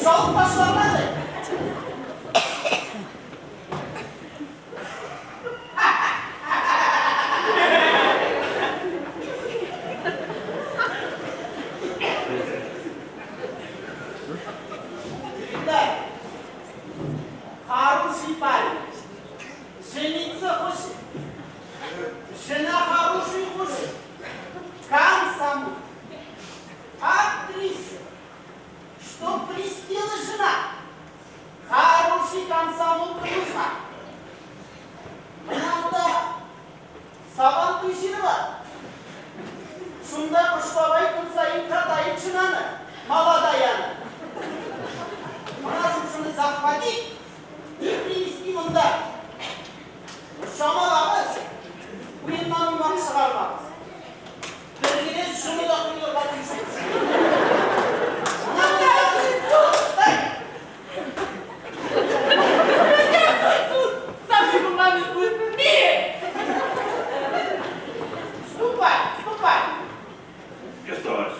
Салып ташларга. Егетләр, хороший парень. Жениться хочет. Жена хороший хочет. Комсомол. Актриса. Чтоб блестела жена. Хороший комсомолка нужна. Менә анда Сабан туе бар. Шунда Кыш бабай көн саен катает женаны, молодаяны. Менә шушыны захватить и привести монда. Чамалагыз, уеннан уймак чыгармагыз. Бер генә шуны да куелырга тиеш. Менә монда. Сам же маме будет мир. Ступай, ступай. Есть, товарищ.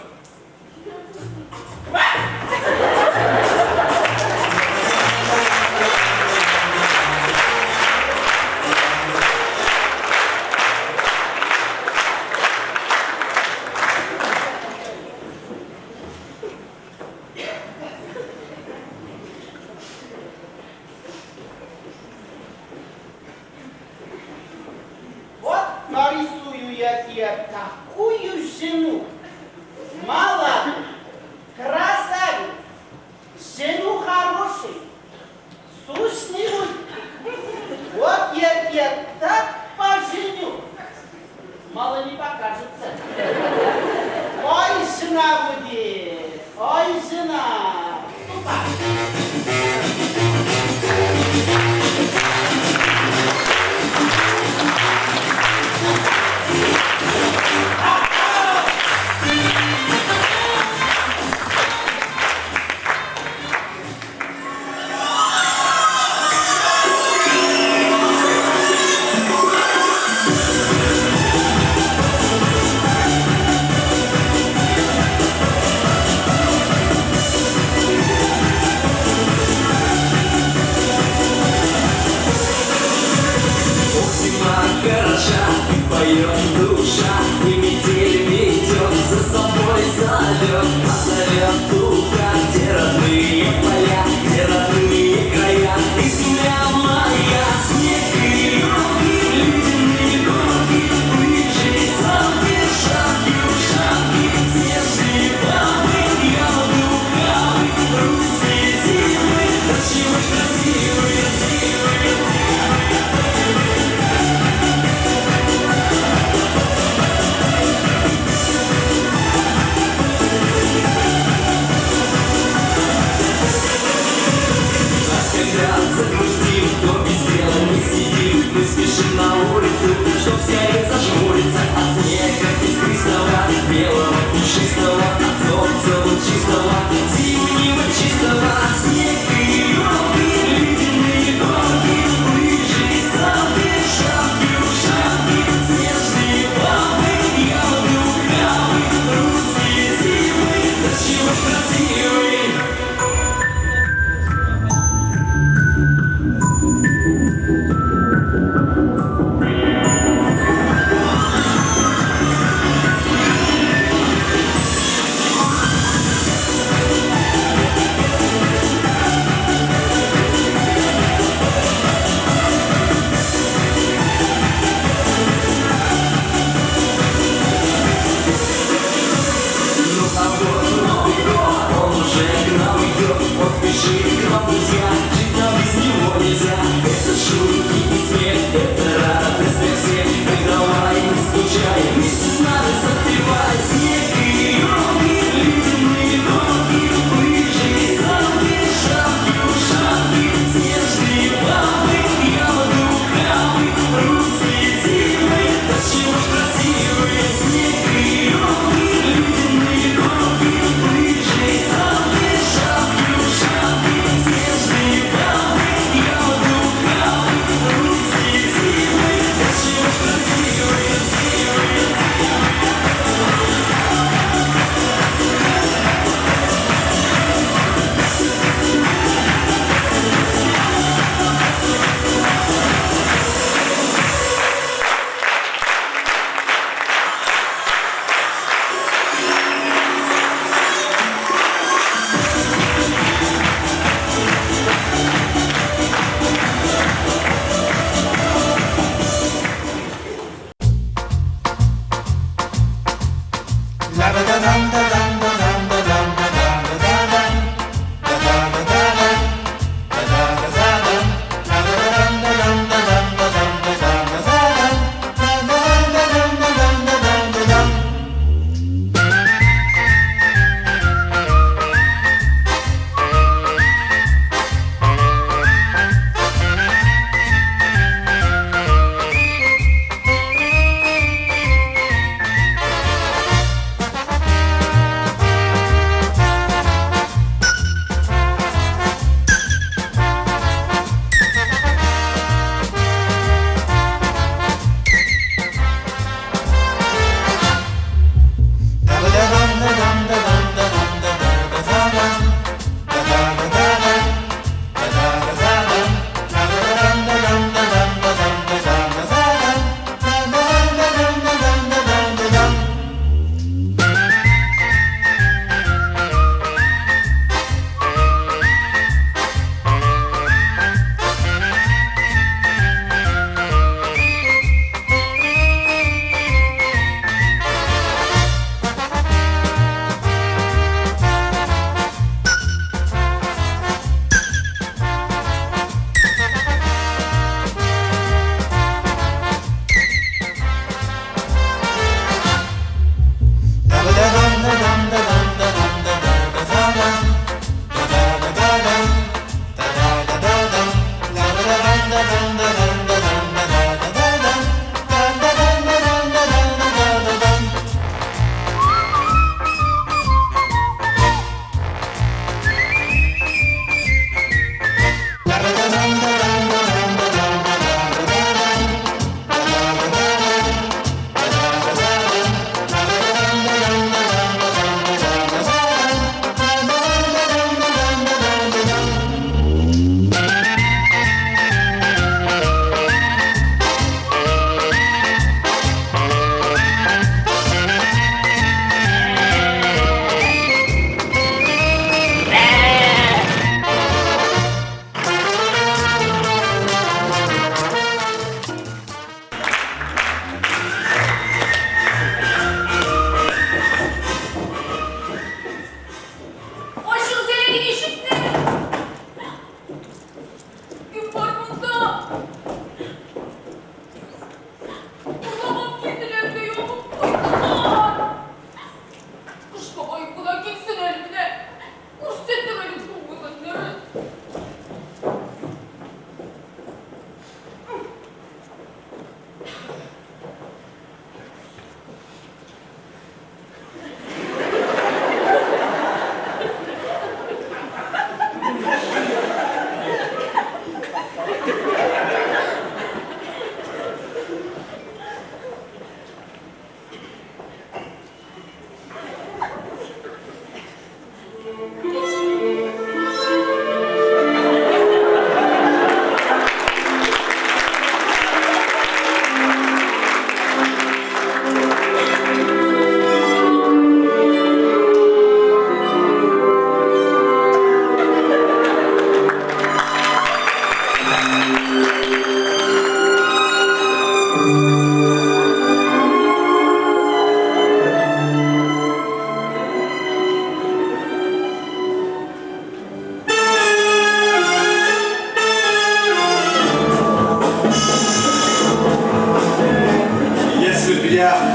Вот нарисую я тебе такую жену. Молодую, красавицу, жену хорошую, сущный будет. Вот я тебя так поженю. Мало не покажется. Ой, жена будет, ой, жена. Ступай. спешит к вам, друзья, жить нам без него нельзя. Это шутки и смех, это радость для всех. Так давай, не скучай, вместе с нами запевай. Снег и елки, ледяные горки, лыжи, санки, шапки, ушанки, снежные бабы, ягоды, ухабы, русские зимы, до чего ж красивые. Снег и елки, ледяные горки, лыжи, санки, шапки, ушанки,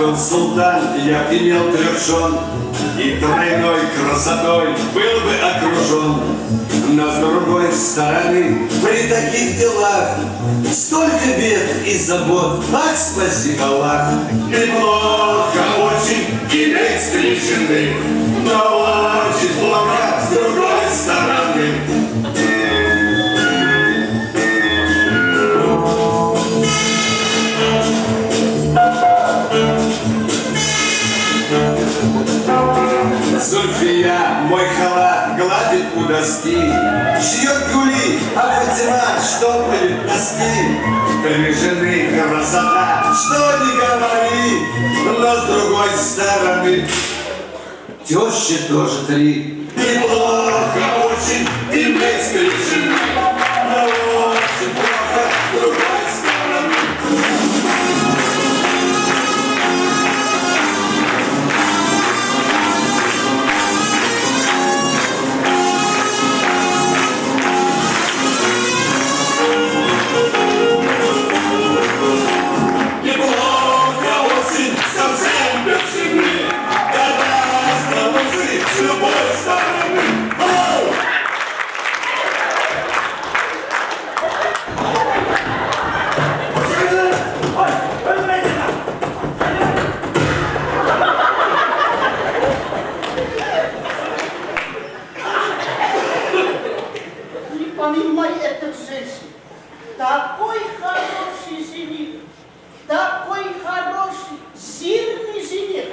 был султан, я б имел трех жен и тройной красотой был бы окружен. Но с другой стороны, при таких делах столько бед и забот, ах, спаси Аллах. Неплохо очень иметь три жены, но очень плохо с другой стороны. Зульфия мой халат гладит у доски, шьет гули, а Фатима штопает носки. Три жены красота, что ни говори, но с другой стороны тещи тоже три. Неплохо очень иметь три жены, но очень плохо с другой стороны. Неплохо очень совсем без жены, гораздо лучше с любой стороны. Оу! Не понимай этих женщин. Такой хороший жених, такой хороший, жирный жених.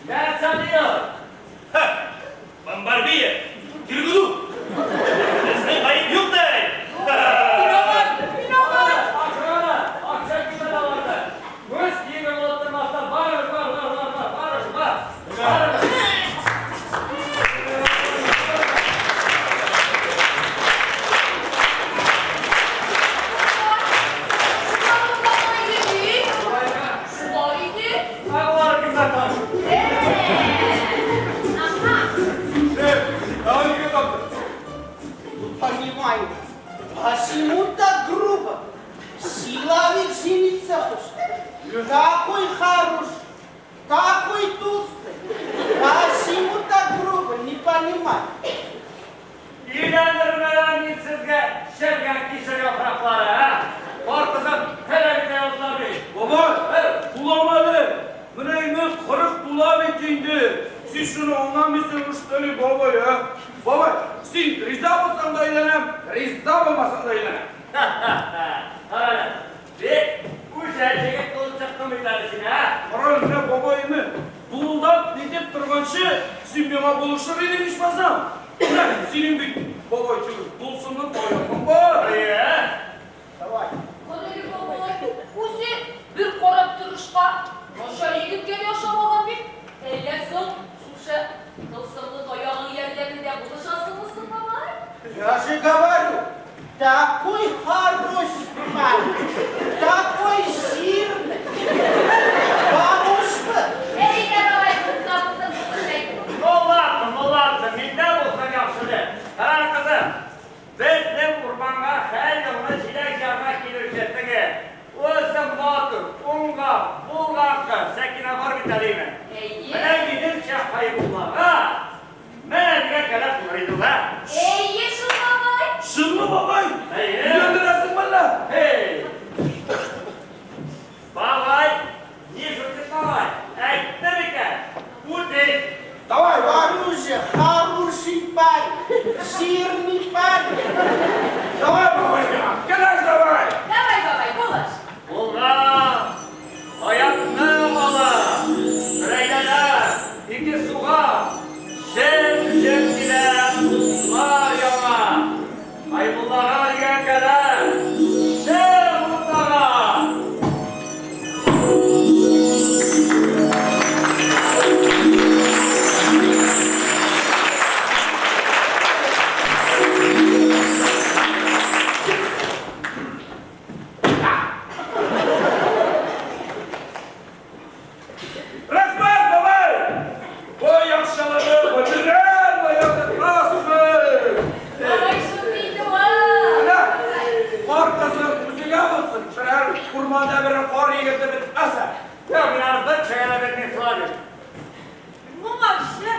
Нәрсә ди ул? Ха! Бомбардия! Киргуду! Безнең гаеп юк ди! Охрана! Акча китә аларда. Үз киеме булып тормаса, барыбер, бар, бар, бар, бар, барыбер, бар. Барыбер. Шулай иде. Алар кемнәр таныш? Ага. Шеф, тагын нигә таптың? Понимаю, почему так грубо? Человек жениться хочет. Такой хороший, такой толстый. Почему так грубо? Не понимаю. Өйләндермәгән мин сезгә чергән кишер яфраклары, ә? Бар кызым, һәлак итә язлар бит. Бабай, тулама әле. Менә инде 40 тула бит инде. Син шуны аңламыйсың, что ли, бабай, а? Бабай, син риза булсаң да өйләнәм, риза булмасаң да өйләнәм. Кара әле, бик үҗәт егет булып чыктың бит әле син, ә? Кара әле, менә бабайны дулдап нитеп торганчы, син миңа булышыр идең ичмасам. Менә синең бит, бабай, теге тулсымлы таягың бар. Әйе. Давай. Карале, бабай, үзе бер карап торышка начар егеткә дә охшамаган бит. Әллә соң шушы тылсымлы таягың ярдәмендә булышасыңмы соң, бабай? Я же говорю, такой хороший парень, такой жирный. Бабушка, Әйдә, бабай, булса булсын, булыш. Ну ладно, ну ладно, миндә булса яхшы. Кара кызым, безнең урманга һәр елны җиләк җыярга килүче теге. Үзе матур, уңган, булган кыз, Сәкинә бар бит әлеме. Әйе. Менә минемчә Хайбуллага менә дигән кәләш булыр иде ул, ә? Әйе шул, бабай. Чынмы, бабай? Әйе. Өйләндерәсеңме әллә? Эй! Бабай, не шутит бабай? Әйтте микән? Үти. Давай, давай. Оружие, хороший парень, жирный парень. Давай, бабай, миңа. Кәләш давай. Давай, бабай, булыш. Булган! Аякны ала! Бер ике суга! Чем-чем килә, утлар яна! Хайбуллага дигән кәләш! Чем утлага! Рәхмәт, бабай! Бу яхшылыгы гомерем буе онытмасмын. Бабай шундый инде ул. Менә, кар кызым үзеңә булсын. Берәр урманда бер кар егете бетмәсә. Юк, мин аны бер кешегә дә бирмим, Славик. Моңарчы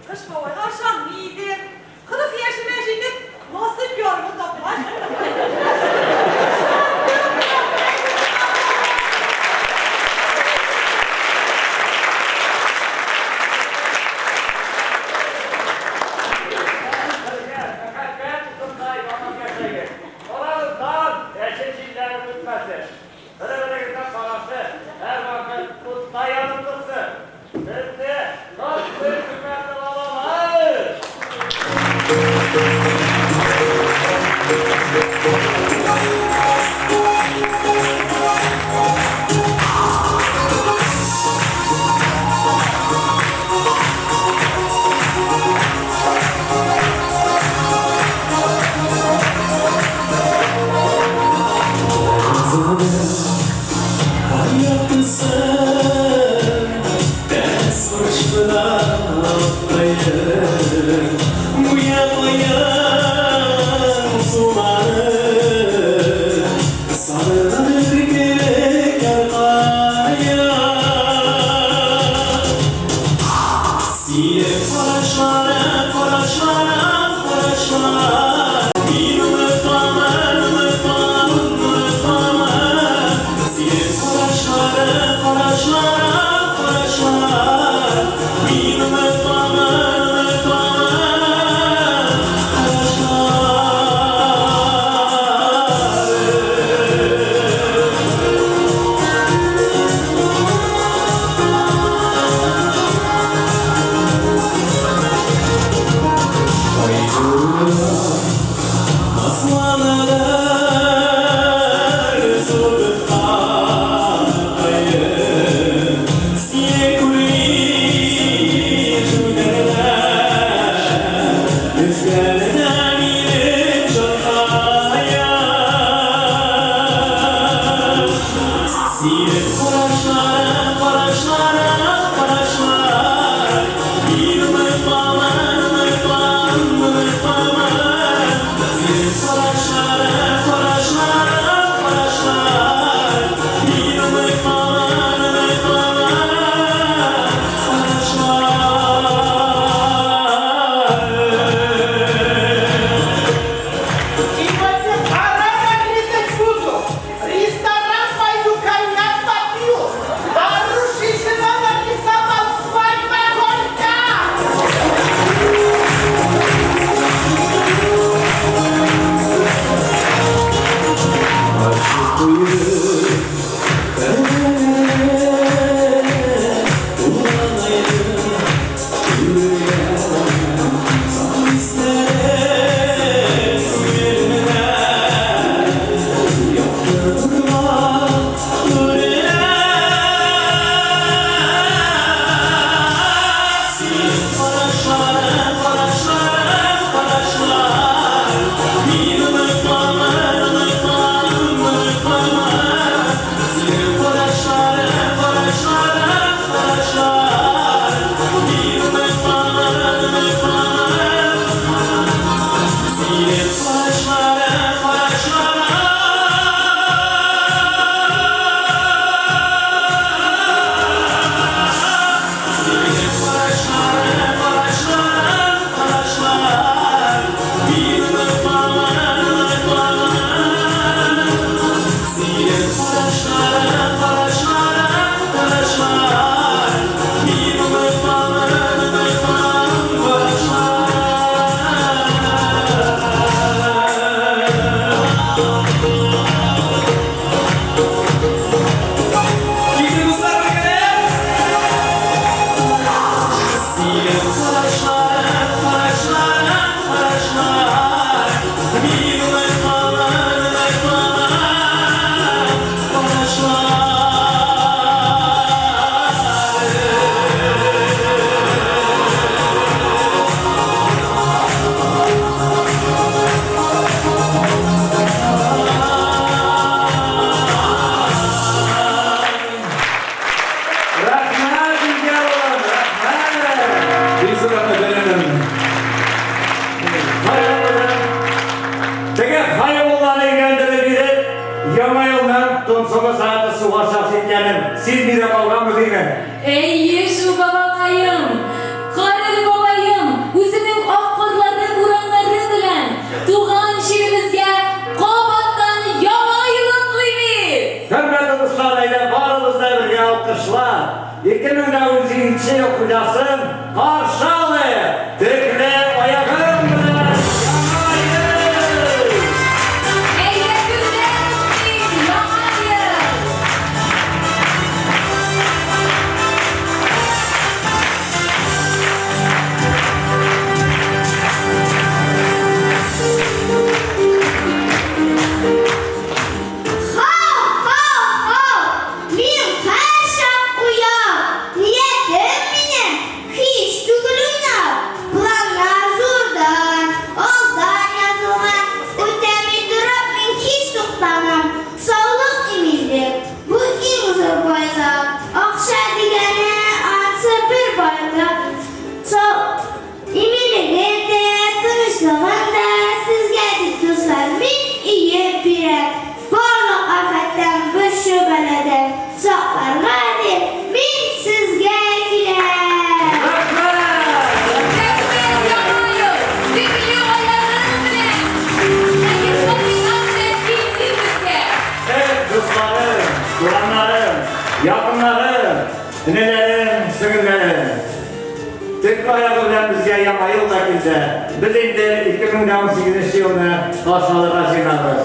Кыш бабайга ышанмый идем. 40 яшемә җитеп, насыйп ярымны тапкач, ышандым. Сезгә мәхәббәт утындай яман яшәгез. Арагыздан әче җилләр үтмәсен. Бер-берегезгә каршы һәрвакыт сизми дә калганбыз инде. Әйе шул, бабакаем! Карале, бабаем, үзенең ак карлары, бураннары белән туган җиребезгә кабаттан Яңа ел атлый бит! Хөрмәтле дуслар, әйдә барыбыз да бергә алкышлап, 2017 нче ел хуҗасын каршы алыйк! Төкле аягың белән Яңа ел! Әйдә гөрләп уйныйк, Яңа ел! Хау-хау-хау! Мин һәрчак уяу! Ниятем минем һич түгел уйнау. Планнар зурдан, алдан язылган. Үтәми торып мин һич туктамам. Саулык, иминлек, бу иң зур байлык. Акча дигәне ансы бер байлык. Сау, иминлеген дә, тынычлыгын да сезгә дип, дуслар, мин өеп бирәм. Барлык афәттән, борчу-бәладән сакларга дип, мин сезгә киләм. Рәхмәт, Яңа ел! Төкле аягың белән! Хәер-фатыйхаң белән кил син безгә! Эх, дусларым, туганнарым, якыннарым, энеләрем, сеңелләрем! Төкле аягы белән безгә Яңа ел да килде. Без инде 2018 нче елны каршы алырга җыенабыз.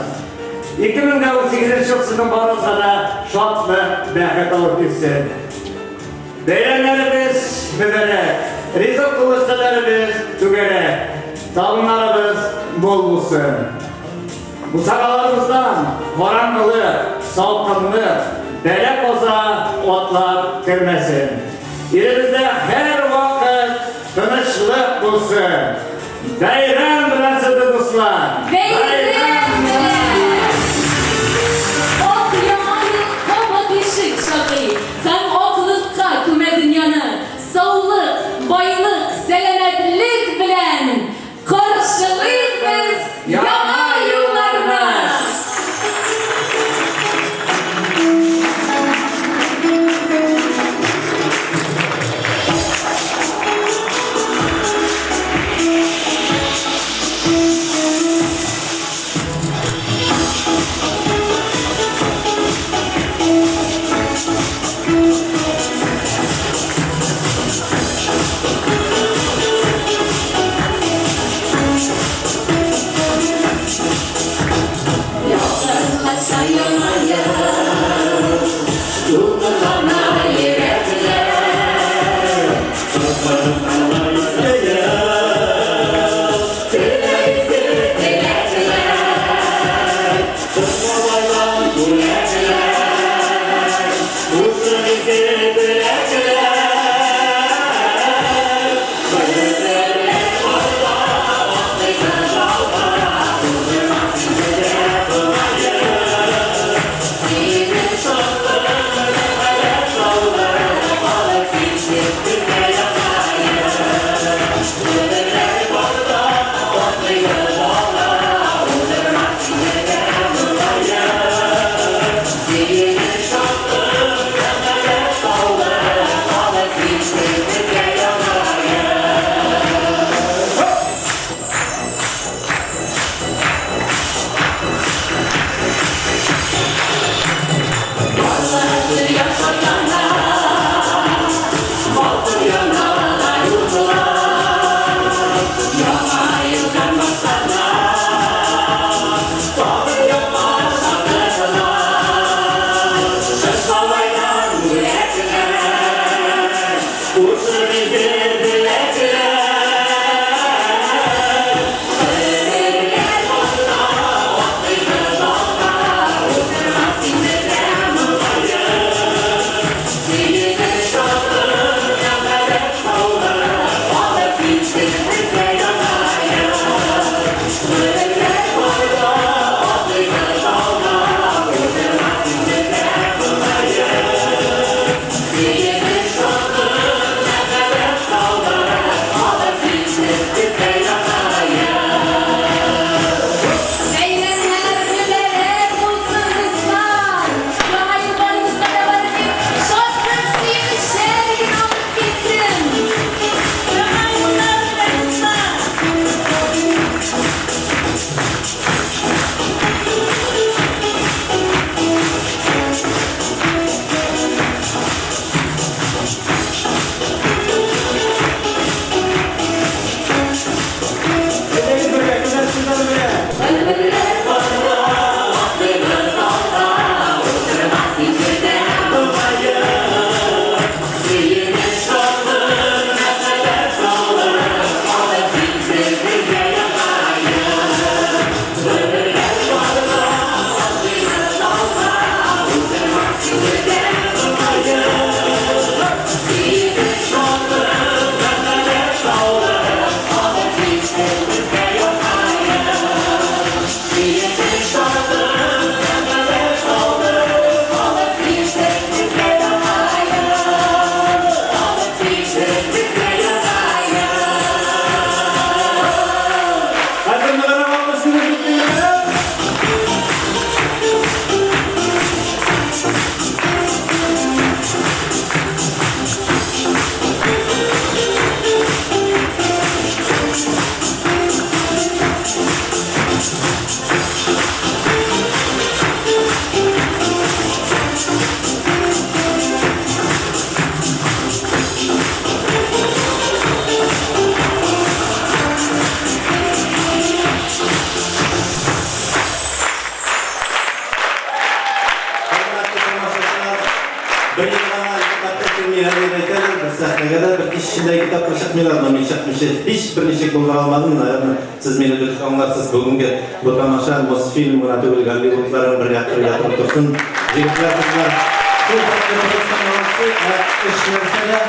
2018 нче ел сезнең барыгызга да шатлык, бәхет алып килсен. Бәйрәмнәребез мөбарәк, ризык тулы өстәлләребез түгәрәк, табыннарыбыз мул булсын. Бусагаларыбыздан караңгылык, салкынлык, бәла-каза атлап кермәсен. Илебездә һәрвакыт тынычлык булсын. Бәйрәм белән сезне, дуслар! Бәйрәм белән! Ак яңа ел кабат ишек шакый һәм аклыкка күмә дөньяны. Саулык, байлык, сәламәтлек белән Каршылыйк без Яңа елларны! белмиләр дип әйтәләр, бер сәхнәгә дә бер кич эчендә ике тапкыр чыкмыйлар, но мин чыкмыйча һич берничек булдыра алмадым, наверное, сез мине дөрес аңларсыз, бүгенге бу тамаша Мосфильм гына түгел, Голливудларың бер якка ятып торсын, егетләр, кызлар, шул хәтле просто молодцы, ә эш нәрсәдә?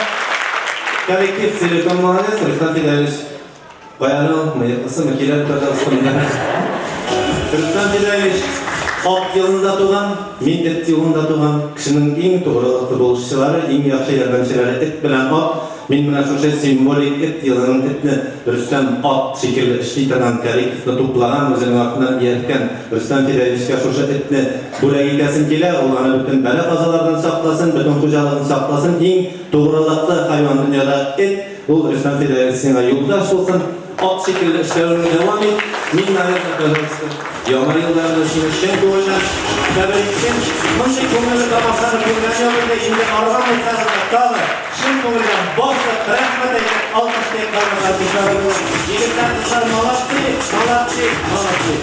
Коллектив целиком молодец, Рөстәм Фидәлевич. Кая әле ул, мыеклысымы, килә, пожалуйста, монда. Рөстәм Фидаевич, ат елында туган, мин эт елында туган. Кешенең иң тугрылыклы булышчылары, иң яхшы ярдәмчеләре эт белән ат. Мин менә шушы символик эт елының этне Рөстәм ат шикелле эшли торган коллективны туплаган, үзенең артыннан иярткән Рөстәм Фидаевичка шушы этне бүләк итәсем килә. Ул аны бөтен бәла-казалардан сакласын, бөтен хуҗалыгын сакласын. Иң тугрылыклы хайван дөньяда эт. Ул Рөстәм Фидәлев сиңа юлдаш булсын, ат шикелле эшләвеңне дәвам ит. Мин, наверное, пожалуйста, Яңа елларны сине чын күңелдән тәбриклим. Мондый күңелле тамашаны күргән юк иде, инде арыган булсагыз да, тагы чын күңелдән басып, рәхмәт әйтеп, алкышлыйк барлык артистларыбызны. Егетләр, кызлар, молодцы, молодцы, молодцы.